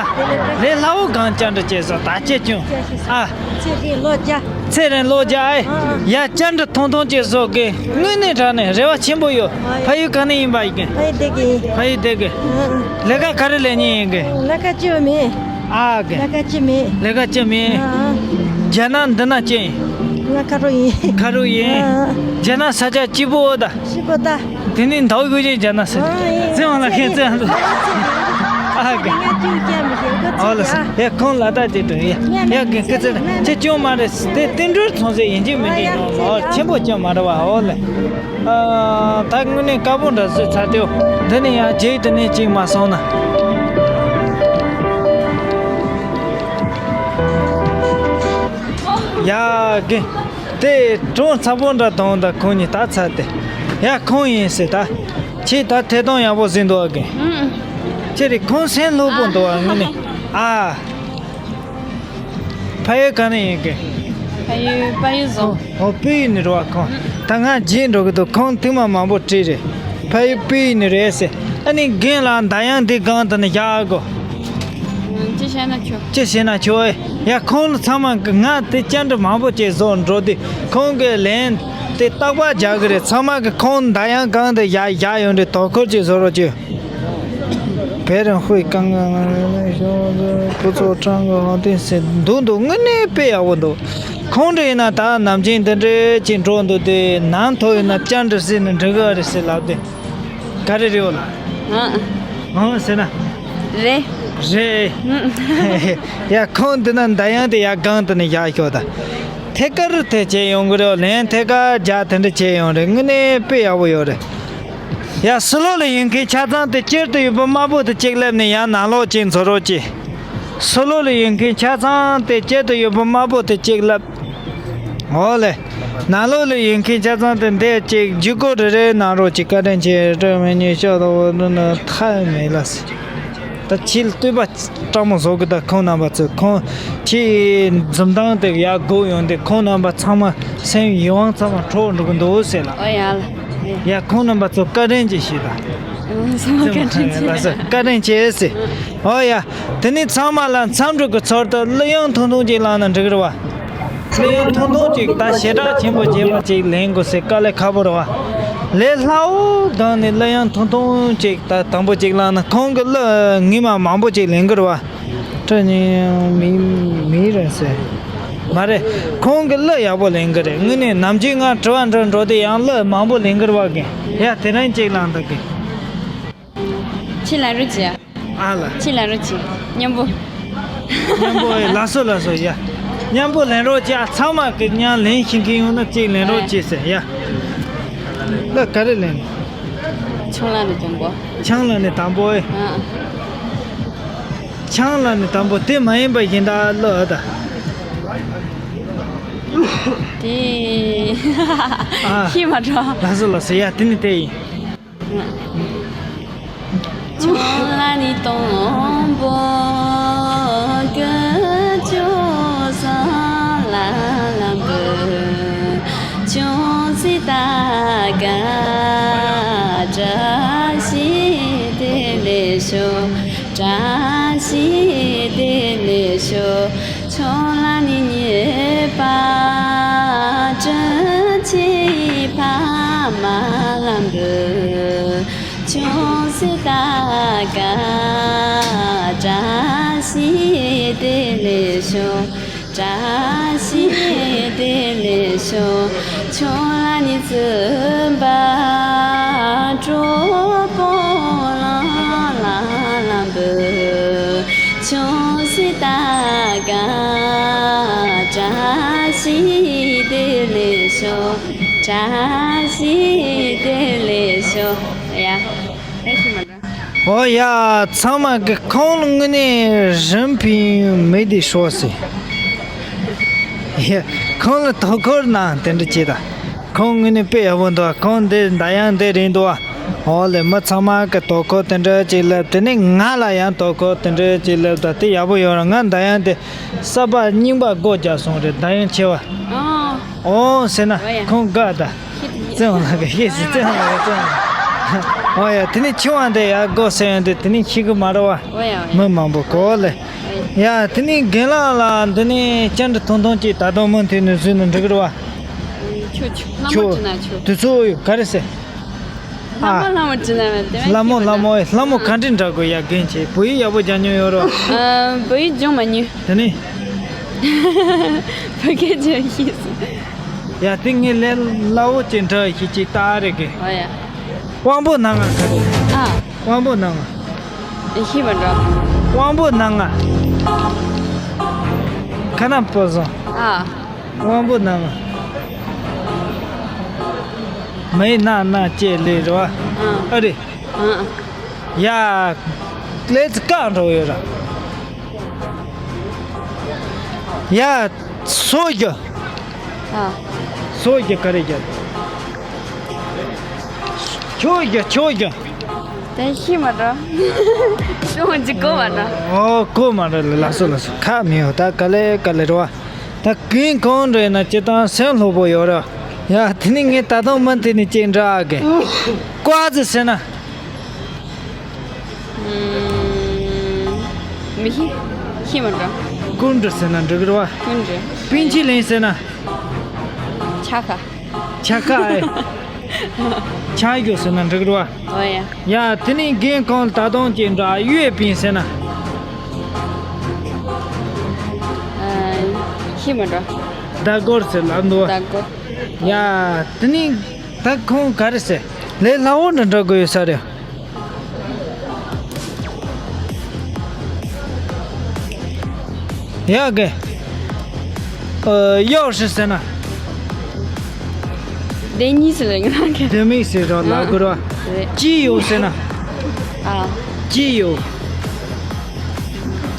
ལས་སླ་བོ་གང་བཅར་འདྲ་བྱས་སོང་ད་ཅེ་ཅུང་ཨ། ཚེ་རིང་ལོ་བརྒྱ། ཚེ་རིང་ལོ་བརྒྱ་ཨེ། ཨ། ཡ་བཅར་འདྲ་ཐུང་ཐུང་ཅིག་བཟོ་གི། དངོས་གནས་དྲང་གནས་རེ་བ་ཆེན་པོ་ཡོད། ཨ། ཕ་ཡུལ་ག་ནས་ཡིན་པ་ཡིན་གི། ཕ་ཡུལ་སྡེ་དགེ་ཡིན། ཕ་ཡུལ་སྡེ་དགེ། ཨ། ལས་ཀ་ག་རེ་ལས་མཁན་ཡིན་གི། ལས་ཀ་ཅི་ཡང་མེད། ཨ་གི། ལས་ཀ་ཅི་མེད། ལས་ཀ་ཅི་མེད། ཨ། རྒྱ་ནག་འདི་ན་ཅི་ཡིན། ང་ཁ་རོག་ཡིན། ཁ་རོག་ཡིན། ཨ། རྒྱ་ནག་ས་ཆ་སྐྱིད་པོ་ད། སྐྱིད་པོ་ད། དེ་ནས་ཟླ་བ་དགུ་བཞི་བརྒྱབ་ན་ཟེར། ཨ་ཡིན། བརྩི་བ་ལ་ཁེ་བརྩི་བ་ལ། ཨ་གི། ང་ཅུང་སྐྱ་མི་ཤེས་ཁོ་ཨོ་ལ་ཚོ་ཡ། ཡ་ཁོང་ལ་ལྟ་ཅིག་ཏུ་ཡ། ཡ་གི་སྐུ་ཚེ་ཅི་ཅུང་མ་རེད། དེ་བསྟན་འགྲོའི་ཚོང་ཟེར་ཡིན་གཅིག་མིན་གཅིག་ཨོ་ཆེན་པོ་ཅུང་མ་རེད་བ་ཨོ་ལེ། ཨ་ད་དངོས་གནས་དཀར་པོ་འདྲ་བཟོས་ཚར་ཏེ་འདི་ནས་ཡང་རྗེས་དེ་ནས་ཅིག་མ་སོང་ན། ཡ་གི། དེ་གྲོང་ཚ་པོ་འདྲ་དང་ད་ཁོང་གཉིས་ད་ཚར་ཏེ། ཡ་ཁོང་ཡིན་ཟེར་ད། ཁྱེད་ད་ཐད་གཏོང་ཡག་པོ་ཟིན་འདུག་ཨ་གི། ཨུམ། ཁྱེད་རེ་ཁོང་སེམས་སློབ་པོ་འདུག་ཨ་ངི་ནི། ཨ། ཕ་ཡུལ་ག་ནས་ཡིན་གི། ཕ་ཡུལ་ཕ་ཡུལ་བཟོ། ཨོ་ཕ་ཡུལ་ནས་རོ་ཨ་ཁོང་། ད་ང་རྗེས་འགྲོ་གི་འདུག་ཁོང་དུས་མ་མང་པོ་བྲིས་རེད། ཕ་ཡུལ་སྤུ་ཡུལ་ནས་རེད་ཟེར། ཨ་ནི་རྒན་ལགས་མདའ་ཡང་འདི་སྒང་དེ་ནས་བཞག་གོ། ཅི་བྱས་ན་ཆོག་ཅི་བྱས་ན་ཆོག་ཨེ། ཡ་ཁོང་ཚང་མ་གི་ང་དེ་བཅར་འདྲི་མང་པོ་ཅིག་བཟོ་འགྲོ་དུས་ཁོང་གི་ལན་དེ་རྟག་པར་རྒྱག་གི་རེད། ཚང་མ་གི་ཁོང་མདའ་ཡང་སྒང་དེ་བཞག་བཞག་ཡོང་དུས་དོ་ཁུར་ཅིག་བཟོ་རོགས་གྱིས། བེ་རང་ཧུའི་ཀང་ཀང་ལ་ཤོག་ཁོ་ཚོ་ཀྲང་གི་ཧོང་ཏིང་སེ་འདུག་འདུག་དངོས་གནས་དཔེ་ཡག་པོ་འདུག་ཁོང་འདྲ་ཡིན་ན་ད་ནམ་རྒྱུན་འདི་འདྲ་ཅིག་འགྲོ་འདུག་དེ་ནང་ཐོག་ཡིན་ན་བཅར་འདྲི་ཟེར་ནས་འགྲིག་གི་རེད་ཟེར་ལབ་དེ། ག་རེ་རེད་འོ་ལ། ཨ། ཨང་ཟེར་ན། རེད། རེད། ཡ་ཁོང་འདི་ན་མདའ་ཡང་དེ་ཡ་སྒང་དེ་ནས་བཞག་ཤོག་ད། ཐད་ཀར་དེ་བྱས་ཡོང་གི་རེད། ལན་ཐད་ཀར་རྒྱག་དེ་འདྲ་བྱས་ཡོང་རེད། དངོས་གནས་དཔེ་ཡག་པོ་ཡོད་རེད། ཡ་ཟི་ལོ་ལ་ཡོད་མཁན་ཆ་ཚང་དེ་སྤྱིར་དུ་ཡོད་པ་དམར་པོ་དེ་གཅིག་སླེབས་ནས་ཡང་ནང་ལོགས་གཅིག་འཛུལ་རོགས་གྱིས། ཟི་ལོ་ལ་ཡོད་མཁན་ཆ་ཚང་དེ་སྤྱིར་དུ་ཡོད་པ་དམར་པོ་དེ་གཅིག་སླེབས། འོ་ལེ། ནང་ལོགས་ལ་ཡོད་མཁན་ཆ་ཚང་དེ་འདས་གཅིག་ཇུས་འགོད་རེ་རེ་གནང་རོགས་གྱིས། བཀའ་དྲིན་ཆེ། སྤྲོ་མི་ཉེས་ཤོག་དང་འོ་ནི་ཐག་མེད་ལ་སི། ད་ཁྱེད་ལྟོས་པ་སྤྲང་མོ་བཟོ་གི། ད་ཁོང་རྣམ་པ་ཚོས་ཁོང་ཁྱེད་འཛུམ་མདངས་དེ་ཡར་སྒུག་ཡོང་དེ་ཁོང་རྣམ་པ་ཚང་མ་སེམས་ཡིད་དབང་ཚང་མ་འཕྲོག་འགྲོ་གི་འདུག་ཟེར་ལ། ཨོ་ཡ་ལ། ཡ་ཁོང་རྣམ་པ་ཚོ་བཀའ་དྲིན་ཆེ་ཞུས་ད། ཨོ་ཚང་མ་བཀའ་དྲིན་ཆེ། ལགས་སོ་བཀའ་དྲིན་ཆེ་ཟེར། ཨོ་ཡ། དེ་ནས་ཚང་མ་ལ་འཚམས་འདྲི་གི་ཚུལ་དུ་གླུ་དབྱངས་ཐུང་ཐུང་ཅིག་བླངས་ན་འགྲིག་གི་རེད་བ། གླུ་དབྱངས་ཐུང་ཐུང་ཅིག་ད་ཞེ་དྲག་ཆེན་པོ་བྱས་པ་ཅིག་ལེན་དགོས་ཟེར་དཀའ་ལས་ཁག་པོ་རེད་བ། ལས་སླ་བོ་སྒང་ནས་གླུ་དབྱངས་ཐུང་ཐུང་ཅིག་ད་དང་པོ་ཅིག་བླངས་ན། ཁོང་གི་གླུ་ངས་མ་མང་པོ་ཅིག་ལེན་གི་རེད་བ། སྤྲོ་ཉེ་མི་མི་རེད་ཟེར། མ་རེད། ཁོང་གི་གླུ་ཡག་པོ་ལེན་གི་རེད། དངོས་གནས་ནམ་རྒྱུན་ང་དྲི་བ་འདྲི་འགྲོ་དུས་ཡང་གླུ་མང་པོ་ལེན་གི་རེད་བ་གི། ཡ་དེ་རིང་ཅིག་བླངས་ད་གི། ཁྱེད་ལ་རུ་ཅི། ཨ་ལ། ཁྱེད་ལ་རུ་ཅི། མཉམ་པོ། མཉམ་པོ་ཨེ། ལགས་སོ་ལགས་སོ་ཡ། མཉམ་པོ་ལེན་རོགས་གྱིས། ཨ་ཚང་མ་གི་མཉམ་ལེན་ཤེས་མཁན་ཡོང་ན་ཅིག་ལེན་རོགས་གྱིས་ཟེར་ཡ། ལ་ག་རེ་ལེན། ཆང་ལ་ནི་དང་པོ། ཆང་ལ་ནི་དང་པོ་ཨེ། ཨ། ཆང་ལ་ནི་དང་པོ་དེ་མ་ཡིན་པ་གཞན་དག་ལ་ཨ་ད། དེ། ཨ། ཤེས་མ་འགྲོ། ལགས་སོ་ལགས་སོ་ཡ། དེ་ནི་དེ་ཡིན། ཆང་ལ་ནི་དང་པོ། ཀུ་ཅོ་སང་ལ་ལམ་བུ། ཆུང་སི་ད་ག་བཀྲ་ཤིས་བདེ་ལེགས་ཤོག་བཀྲ་ཤིས་བདེ་ལེགས་ཤོག་ཆོ་ལ་ནི་ཉེས་པ་དྲི་ཆེ་ཕ་མ་ལམ་བུ། ཆུང་སི་ད་ག་བཀྲ་ཤིས་བདེ་ལེགས་ཤོག་བཀྲ་ཤིས་བདེ་ལེགས་ཤོག་ཆོ་ལ་ནི་བཙུན་པ་གྲོགས་པོ་ལ་ལ་ལམ་བུ། ཆུང་སི་ད་ག་བཀྲ་ཤིས་བདེ་ལེགས་ཤོག་བཀྲ་ཤིས་བདེ་ལེགས་ཤོག་ཡ། ཨོ་ཡ། ཚང་མ་གི་ཁོང་ལ་དངོས་གནས་རིམ་ཕིན་མི་དེ་ཤོག་སི། ཡ། ཁོང་ལ་དོ་ཁུར་གནང་དེ་འདྲ་བྱེད་ད། ཁོང་དངོས་གནས་དཔེ་ཡག་པོ་འདུག་ཁོང་འདི་མདའ་ཡང་འདི་རེད་འདུག་ཨོ་ལེ། མི་ཚང་མ་གི་དོ་ཁུར་དེ་འདྲ་ཅིག་ལབ། དེ་ནས་ང་ལ་ཡང་དོ་ཁུར་དེ་འདྲ་ཅིག་ལབ་ད། དེ་ཡག་པོ་ཡོད་ར། ང་མདའ་ཡང་དེ་གསར་པ་རྙིང་པ་སྒོ་རྒྱག་སོང་རེད། མདའ་ཡང་ཆེ་བ། ཨོ། ཨོ་ཟེར་ན་ཨོ་ཡ། ཁོང་དགའ་ད། ཁྱེད་ཀྱིས། བཙན་དབང་ལགས་ཀྱིས་ཤེས་སི། བཙན་དབང་ལགས་ཀྱིས། བཙན་དབང་ལགས། ཨོ་ཡ། དེ་ནས་ཆུང་བ་འདི་ཡར་སྒོ་ཟེར་ཡོང་དུས་དེ་ནས་ཤེས་གི་མ་རེད་བ། ཨོ་ཡ། ཨོ་ཡ། མི་མང་པོ་གོ་ལེ། ཨོ་ཡ། ཡ་དེ་ནས་རྒན་ལགས་ལ་འདི་ནས་བཅར་འདྲི་ཐུང་ཐུང་ཅིག་ད་དུང་མུ་མཐུད་ནས་བཟོས་ན་འགྲིག་གི་རེད་བ། ཆོ་ཆོ། ལྷ་མོ་ཆོ། དྲི་ན་ཆོ། དུས་ཚོད་ཡོད་ག་རེ་ཟེར། ལྷ་མོ། ཨ། ལྷ་མོ་དྲི་ན་མེད་དེ། ལྷ་མོ་ལྷ་མོ་ཨེ། ལྷ་མོ་ག་འདྲ་འདྲ་དགོས་ཡ། རྒན་ཁྱེད་བོད་ཡིག་ཡག་པོ་སྦྱང་མྱོང་ཡོད་རོ། ཨ། བོད་ཡིག་སྦྱང་མ་མྱོང་། དེ་ནས། བོད་སྐད་སྦྱང་ཤེས་སོང་། ཡ་དེ་ངས་ལས་སླ་བོ་ཅིག་འདྲ་ཞིག་ཅིག་ལྟ་རེ་གི། ཨོ་ཡ། དབང་པོ་སྣ་ལྔ་ག་རེ། ཨ། དབང་པོ་སྣ་ལྔ། ཤེས་མ་འགྲོ། དབང་པོ་སྣ་ལྔ། ཁ་ན་པོ་བཟང་། ཨ། དབང་པོ་སྣ་ལྔ། མའི་ན་ན་ཅེ་ལེ་རེད་བ། ཨ། ཨ་རེ། ཨ། ཡ། ལས་ཀ་འགྲོ་ཡོད་ར། ཡ། སོ་རྒྱུ། ཨ། སོ་རྒྱུ་ག་རེ་རྒྱུ། ཆོས་རྒྱུ། ཆོས་རྒྱུ། དེ་ཤི་མ་འགྲོ། ཤོང་ཅི་གོ་མ་འགྲོ། ཨོ་གོ་མ་འགྲོ། ལགས་སོ་ལགས་སོ། ཁ་མི་ཡོད་ད། ག་ལེ་ག་ལེ་རེད་བ། ད་གིན་གང་འདྲ་ཡིན་ན་སྤྱིར་བཏང་སེམས་ལྷོད་པོ་ཡོད་ར། ཡ་དེ་ནི་ངས་ད་དུང་མུ་མཐུད་ནས་ཅིག་འདྲ་གི། ཀོ་ཨ་ཙི་ཟེར་ན། ཨུམ། མི་ཤེས། ཤེས་མ་འགྲོ། ཀུན་ཏུ་ཟེར་ན་འགྲིག་གི་རེད་བ། ཀུན་ཏུ། པིན་ཆི་ལིན་ཟེར་ན། ཆ་ཁ། ཆ་ཁ་ཨེ། ཆ་ཡོ་ཟེར་ན་འགྲིག་གི་རེད་བ། ཨོ་ཡ། ཡ་དེ་ནི་རྒན་གང་ད་དུང་ཅིག་འདྲ་ཡོད་པིན་ཟེར་ན། ཨ། ཤེས་མ་འགྲོ། ཟླ་སྒོར་ཟེར་ལབ་འདུག་བ། ཟླ་སྒོར། ཡ། དེ་ནི་ད་ཁོང་ག་རེ་ཟེར། ལས་སླ་བོ་འདྲ་འདྲ་དགོས་ཡོད་ས་རེད། ཡ་གི། ཨ། གཡོག་ཧྲི་ཟེར་ན། བདེན་གཉིས་ཟེར་ལེ་ང་གི། བདེན་མིག་ཟེར་རོ་ལབ་དགོས་རོ། རེད། ཅི་ཡོད་ཟེར་ན། ཨ། ཅི་ཡོད།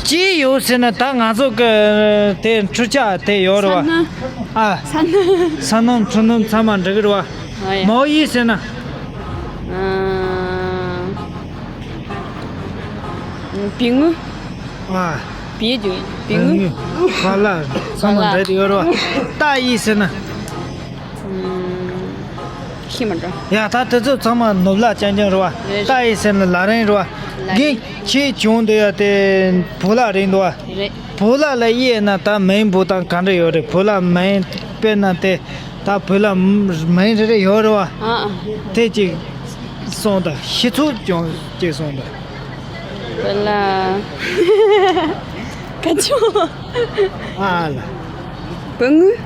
ཅི་ཡོད་ཟེར་ན་ད་ང་ཚོ་གི་དེ་འཕྲུལ་ཆས་དེ་ཡོད་རེད་བ། ས་སྣ། ཨ། ས་སྣ། ས་སྣ་འཕྲུལ་སྣ་ཚང་མ་འགྲིག་གི་རེད་བ། ཨ་ཡ། མའོ་ཡི་ཟེར་ན། ཨ། བེ་དངུལ། ཨ། བེ་དེ་བེ་དངུལ། བེ་དངུལ། བ་ལ། ཚང་མ་འདྲ་དེ་ཡོད་རེད་བ། ཏ་ཡི་ཟེར་ན། ཤེས་མ་འགྲོ། ཡ་ད་དེ་ཚོ་ཚང་མ་ནོར་ལ་རྐྱང་རྐྱང་རེད་བ། རེད། ཏ་ཡི་ཟེར་ན་ལ་རིང་རེད་བ། ལ་རིང་། རྒན་ཁྱེད་བྱུང་དེ་ཡ་དེ་བུ་ལ་རིང་འདུག་བ། རེད། བུ་ལ་ལ་ཡིན་ན་ད་མིང་བུ་དང་ག་འདྲ་ཡོད་རེད། བུ་ལ་མིང་དཔེར་ན་དེ་ད་བུ་ལ་མིང་རེ་རེ་ཡོད་རེད་བ། ཨ་ཨ། དེ་གཅིག་སོང་ད་ཤི་ཚུགས་ཀྱང་གཅིག་སོང་ད། བུ་ལ། ཁ་ཆུ། ཨ་ལ། བུ་དངུལ།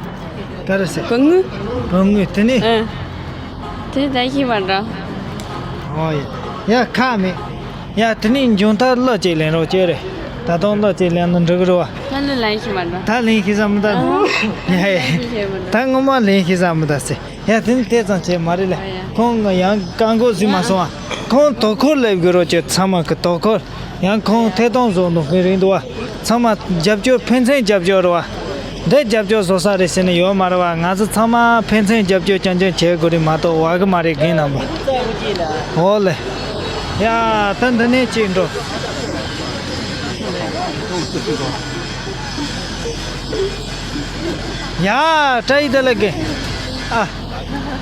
ག་རེ་ཟེར། བུ་དངུལ། བུ་དངུལ་དེ་ནི། ཨ། དེ་ད་ཤེས་མ་འགྲོ། ཨོ་ཡ། ཡ་ཁ་མེད། ཡ་དེ་ནི་མཇུག་མཐར་གླུ་གཅིག་ལེན་རོགས་བྱེད་རེད། ད་དུང་གླུ་གཅིག་ལེན་ན་འགྲིག་གི་རེད་བ། ད་གླུ་ལེན་ཤེས་མ་འགྲོ། ད་ལེན་ཤེས་ས་མི་འདུག་ཨ། ཡ་ཡ། ད་ངོ་མ་ལེན་ཤེས་ས་མི་འདུག་ཟེར། ཡ་དེ་ནི་དེ་ཙམ་བྱས་མ་རེད་ལ། ཨ་ཡ། ཁོང་ང་ཡང་བཀའ་འགོག་ཟིན་མ་སོང་ཨ། ཁོང་དོ་ཁུར་སླེབས་དགོས་རོགས་བྱེད། ཚང་མ་གི་དོ་ཁུར། ཡང་ཁོང་ཐད་གཏོང་བཟོ་འདུག་གི་རིང་འདུག་བ། ཚང་མ་རྒྱབ་སྐྱོར་ཕན་ཚུན་རྒྱབ་སྐྱོར་རེད་བ། འདི་རྒྱབ་སྐྱོར་བཟོ་ས་རེད་ཟེར་ནས་ཡོད་མ་རེད་བ། ང་ཚོ་ཚང་མ་ཕན་ཚུན་རྒྱབ་སྐྱོར་རྐྱང་རྐྱང་བྱེད་དགོས་རེད་མ་གཏོགས་བ་གི་མ་རེད་རྒན་རྣམ་པ། འོ་ལེ། ཡ་ད་འདི་ནས་ཅིག་འགྲོ། ཡ་བཀྲ་ཤིས་བདེ་ལེགས་རྒན། ཨ།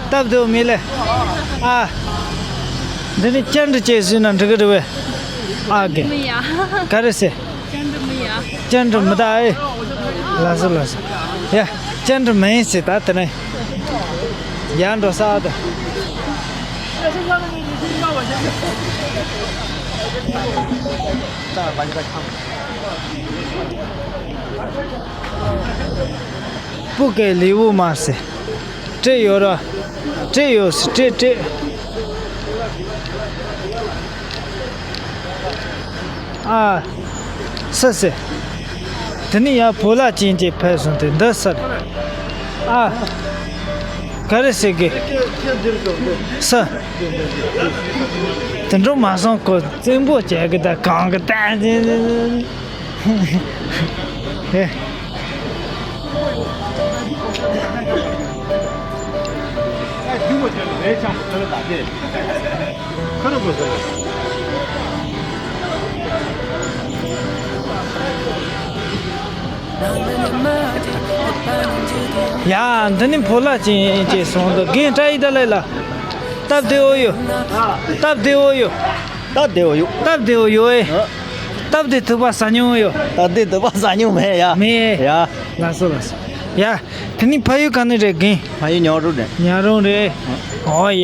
སྟབས་བདེ་བོ་མི་ལེ། ཨ། འདི་ནི་བཅར་འདྲི་བྱས་ཟིན་ན་འགྲིག་གི་རེད་བས། ཨ་གི། མི་ཡ། ག་རེ་ཟེར། བཅར་འདྲི་མི་ཡ། བཅར་འདྲི་མི་ད་ཨེ། ལགས་སོ་ལགས་སོ། ཡ། བཅར་འདྲི་མི་ཡིན་ཟེར་ད་དེ་ནས། ཡར་འགྲོ་ས་ཨ་ད། སྤུ་གའི་ལེའུ་མ་ཟེར། སྤྲད་ཡོད་ར། སྤྲད་ཡོད་ཟེར་སྤྲད་སྤྲད། ཨ། ས་ཟེར། དེ་ནི་ཡང་བོ་ལ་ཅན་གྱིས་ཕེབས་སོང་སྟེ་འདི་ས་རེད། ཨ། ག་རེ་ཟེར་གི། ས། དེ་འགྲོ་མ་སོང་ཁོ་བཙན་པོ་བྱས་གི་ད་གང་གི་ད། ཧེ། ཡ། འདི་ནི་བོ་ལ་ཅན་གྱིས་གསུངས་འདུག་རྒན་བཀྲ་ཤིས་བདེ་ལེགས་ལ། སྟབས་བདེ་བོ་ཡོད། སྟབས་བདེ་བོ་ཡོད། སྟབས་བདེ་བོ་ཡོད། སྟབས་བདེ་བོ་ཡོད་ཨེ། ཨ། སྟབས་བདེ་ཐུག་པ་ཟ་མྱོང་ཡོད། སྟབས་བདེ་ཐུག་པ་ཟ་མྱོང་མེད་ཡ། མེད། ཡ། ལགས་སོ་ལགས་སོ། ཡ། དེ་ནི་ཕ་ཡུལ་ག་ནས་རེད་རྒན། ཕ་ཡུལ་ཉག་རོང་རེད། ཉག་རོང་རེད། ཨོ་ཡ།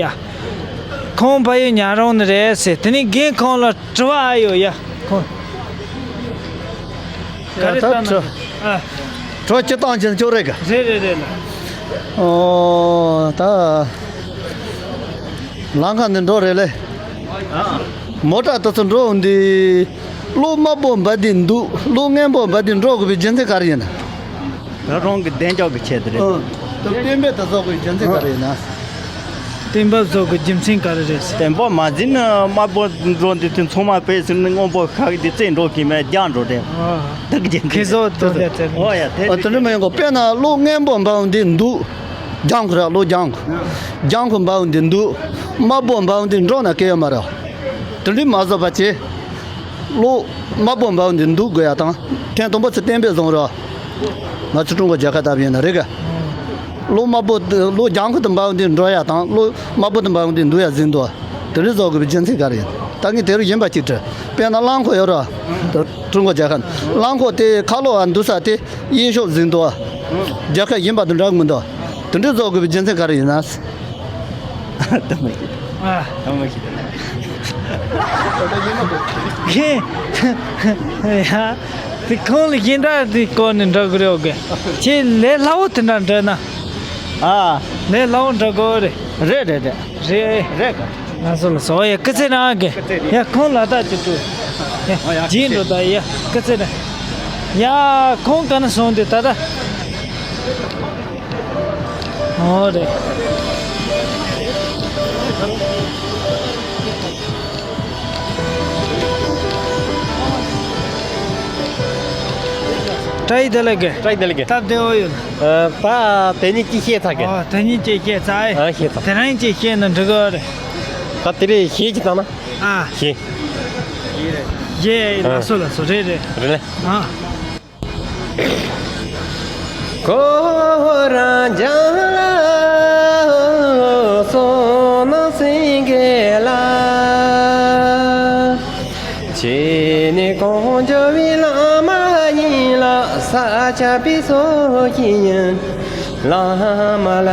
ཁོང་ཕ་ཡུལ་ཉག་རོང་ནས་རེད་ཟེར། དེ་ནི་རྒན་ཁོང་ལ་དྲི་བ་ཨ་ཡོད་ཡ། ཁོང་། ག་རེ་ད་ལྟ་ན། ཨ། དྲི་བ་སྤྱིར་བཏང་ཅན་ཅོག་རེད་ག་རེད་རེད་རེད་ལ། ཨོ་ད། ལམ་ཁ་ནས་འགྲོ་རེད་ལེ། མོ་ཊ་དེ་ཚོ་འགྲོ་འདི། གློག་དམར་པོ་འབར་དེ་འདུག་གློག་སྔོན་པོ་འབར་དེ་འགྲོ་དགོས་པའི་རྒྱུ་མཚན་ག་རེ་ཡིན་ན། ད་རང་གི་བདེ་འཇགས་ཀྱི་ཆེད་དུ་རེད། ཨ། ད་གཏན་འབེབས་དེ་བཟོ་དགོས་རྒྱུ་མཚན་ག་རེ་ཡིན་ན། གཏན་འབེབས་བཟོ་དགོས་རྒྱུ་མཚན་ག་རེ་རེད་ཟེར། བདེན་པ་མ་ཟིན་ན་དམར་པོ་འགྲོ་འདི་དུས་ཚང་མ་བས་ཟིན་ན་སྔོན་པོ་ཁག་འདི་རྩེ་འགྲོ་གི་མེད་རྒྱག་འགྲོ་རེད། ཨ། ད་གི་རྒྱུ་མཚན་ཁེ་བཟོ་དོ་འདི་རྩེ། ཨོ་ཡ་དེ་ཨ། དེ་འདྲ་མ་ཡིན་གོ་དཔེར་ན་གློག་སྔོན་པོ་འབར་འདི་འདུག་ལྗང་ཁུ་ར་གློག་ལྗང་ཁུ། ལྗང་ཁུ་འབར་འདི་འདུག་དམར་པོ་འབར་འདི་འགྲོ་ན་སྐད་ཡོད་མ་རེད། དེ་འདྲ་མ་བཟོ་བ་བྱེད། གློག་དམར་པོ་འབར་འདི་འདུག་དགོས་ཡ་དང་། ཐེངས་དང་པོ་ཚུར་གཏན་འབེབས་བཟུང་རོགས། ང་ཚོ་ཀྲུང་གོ་རྒྱལ་ཁབ་ལྟ་བུ་ཡིན་ན་རེད་ག་གློག་དམར་པོ་གློག་ལྗང་ཁུ་དུ་འབར་འདི་འགྲོ་ཡ་དང་གློག་དམར་པོ་དུ་འབར་འདི་འདུག་ཡ་ཟིན་འདུག་དེ་འདྲ་བཟོ་དགོས་པའི་རྒྱུ་མཚན་ག་རེ་ཡིན། ད་ངས་དེ་རུ་ཡིན་པ་གཅིག་དྲི། དཔེར་ན་རླངས་འཁོར་ཡོད་ར། ཀྲུང་གོ་རྒྱལ་ཁབ་རླངས་འཁོར་དེ་ཁ་ལོ་བ་འདུག་ས་དེ་དབྱིན་ཤོག་ཟིན་འདུག་རྒྱལ་ཁབ་ཡིན་པ་དང་འདྲ་གི་མི་འདུག་དེ་འདྲ་བཟོ་དགོས་པའི་རྒྱུ་མཚན་ག་རེ་ཡིན་ན། ད་མ་ཤེས། ཨ། ད་མ་ཤེས། ཁྱེད། ཡ། དེ་ཁོང་ལ་ཡིན་འདྲ་དེ་བསྐོར་ནས་འགྲོ་གི་རེད་འོ་གི། ཁྱེད་ལས་སླ་བོ་དེ་འདྲ་འདྲ་ན། ཨ། ལས་སླ་བོ་འདྲ་གོ་རེད། རེད་རེད་རེད། རེད། རེད་ག་ལགས་སོ་ལགས་སོ། ཡ་སྐུ་ཚེ་རིང་གི། ཡ་ཁོང་ལ་ད་ཅི་ཏུ། ཡ་ཨོ་ཡ་རྗེས་འགྲོ་ད་ཡ་སྐུ་ཚེ་རིང་། ཡ་ཁོང་ག་ན་སོང་དེ་ད་ད། ཨོ་རེད། བཀྲ་ཤིས་བདེ་ལེགས་གི། བཀྲ་ཤིས་བདེ་ལེགས་གི། སྟབས་བདེ་བོ་ཡོད། ཨ། ད་དེ་ནས་ཅི་བཤད་ཚར་གི། ཨོ་དེ་ནས་ཅི་བཤད་ཚར་ཨེ། ཨ་བཤད་ཚར། དེ་རིང་ཅི་བཤད་ན་འགྲིག་གི་རེད། ད་དེ་རེད་བཤད་ཅི་བཏང་ན། ཨ། བཤད། ཡེ་ལགས་སོ་ལགས་སོ། རེད་རེད། རེད་ལེ། ཨ། ཁོ་རང་རྒྱང་ལ་སོང་ན་སེང་གེ་ལ། ཁྱེད་ནི་གང་འགྱུར་བའི་བླ་མ་ཡིན་ལ། ས་སྐྱ་པའི་སོ་ཞིག་ཡིན་བླ་མ་ལ།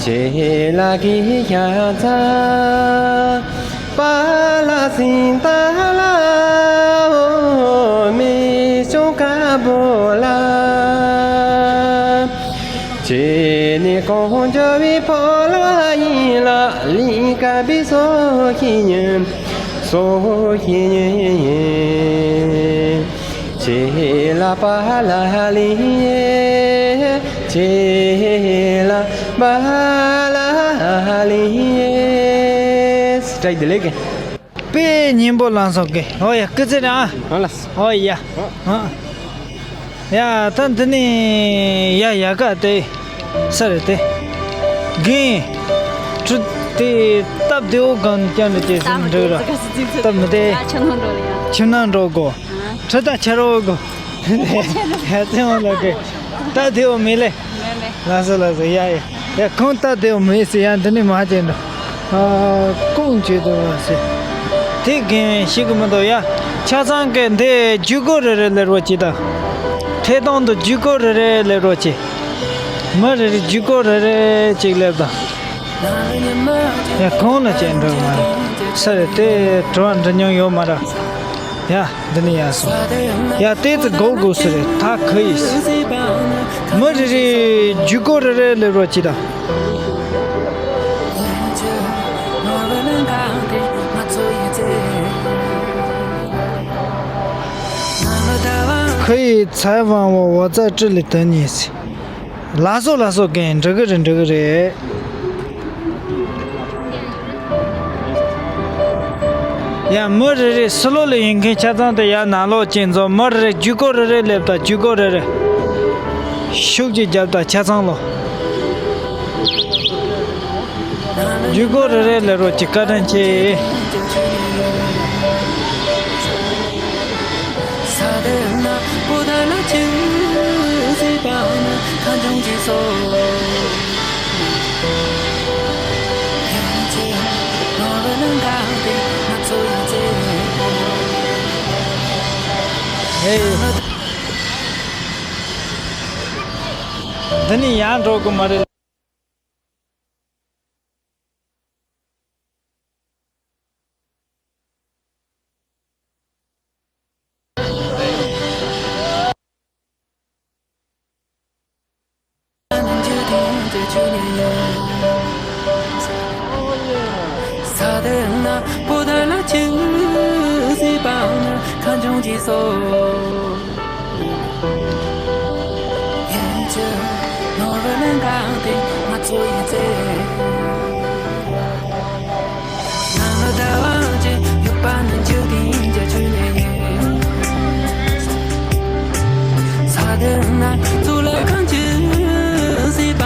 ཁྱེད་ལ་གི་ཤ་ཚ་པ་ལ་སིང་ད་ལ་འོ་མི་ཅུང་དཀར་པོ་ལ། ཁྱེད་ནི་གང་འགྱུར་བའི་ཕོ་ལ་ཡིན་ལ། ལིང་དཀར་པའི་སོ་ཞིག་ཡིན། སོ་ཞིག་ཡིན། ཁྱེད་ལ་པ་ལ་ལིང་། ཁྱེད་ལ་པ་ལ་ལིང་། བཀྲ་ཤིས་བདེ་ལེགས་གི། དཔེ་སྙན་པོ་བླངས་སོང་གི། ཨོ་ཡ་སྐུ་ཚེ་རིང་ཨ། ཨ་ལ། ཨོ་ཡ། ཨ། ཡ་ད་འདི་ནི་ཡ་ཡ་ག་དེ་ས་རེད་དེ། རྒན། ཁྲུ་དེ་སྟབས་བདེ་བོ་གང་ནས་ཀྱང་འདྲ་བྱས་སེམས་འགྲིག་ར། སྟབས་མི་བདེ། ཡ་ཆུ་ནང་འགྲོ་ཡ། ཆུ་ནང་འགྲོ་དགོ། ཁྲི་ད་ཆ་རོ་གོ། ཡ་ཚེ་དབང་ལ་གི། ད་དེའོ་མི་ལེ། མེད་མེད། ལགས་སོ་ལགས་སོ། ཡ་ཡ། ཡ་ཁོང་ད་དེའོ་མི་སི་ཡ་འདི་ནི་མ་ཅན་འགྲོ། ཨ་ཁོང་བྱེད་དུ་བ་སི། དེ་རྒན་ཤི་གི་མི་འདུག་ཡ། ཆ་ཚང་གི་འདི་ཇུས་འགོད་རེ་རེ་ལེར་བ་ཅི་ད། ཐད་གཏོང་དུ་ཇུས་འགོད་རེ་རེ་ལེར་བ་ཅི། མི་རེ་རེ་ཇུས་འགོད་རེ་རེ་ཅིག་ལེར་དང་། ཡ་ཁོང་ལ་ཅན་འགྲོ་མ་རེད། ས་རེད་དེ་དྲི་བ་འདྲི་མྱོང་ཡོད་མ་རེད། ཡ། འདི་ནི་ཡ་སོང་། ཡ་ཏེ་ཙི་གོ་གོ་སི་རེད་ད་ག་ཡིས། མི་རེ་རེ་ཇུས་འགོད་རེ་རེ་ལེར་བ་ཅི་ད། ཁོ་ཡི་ཚེ་དབང་བ་འོ་ཙ་ཀྲི་ལི་དོན་ཡིན་སི། ལགས་སོ་ལགས་སོ། རྒན་འགྲིག་གི་རེད་འགྲིག་གི་རེད། ཡ་མི་རེ་རེ་སི་ལོ་ལ་ཡིན་མཁན་ཆ་ཚང་དེ་ཡ་ནང་ལོགས་ཅན་ཚོ་མི་རེ་རེ་ཇུས་འགོད་རེ་རེ་ལེབ་དང་ཇུས་འགོད་རེ་རེ། ཤུགས་ཀྱིས་རྒྱབ་དང་ཆ་ཚང་ལོ། ཇུས་འགོད་རེ་རེ་ལེབ་རོགས་ཀྱི་བཀའ་དྲིན་ཆེ། འདི་ནི་ཡང་འགྲོ་གི་མ་རེད།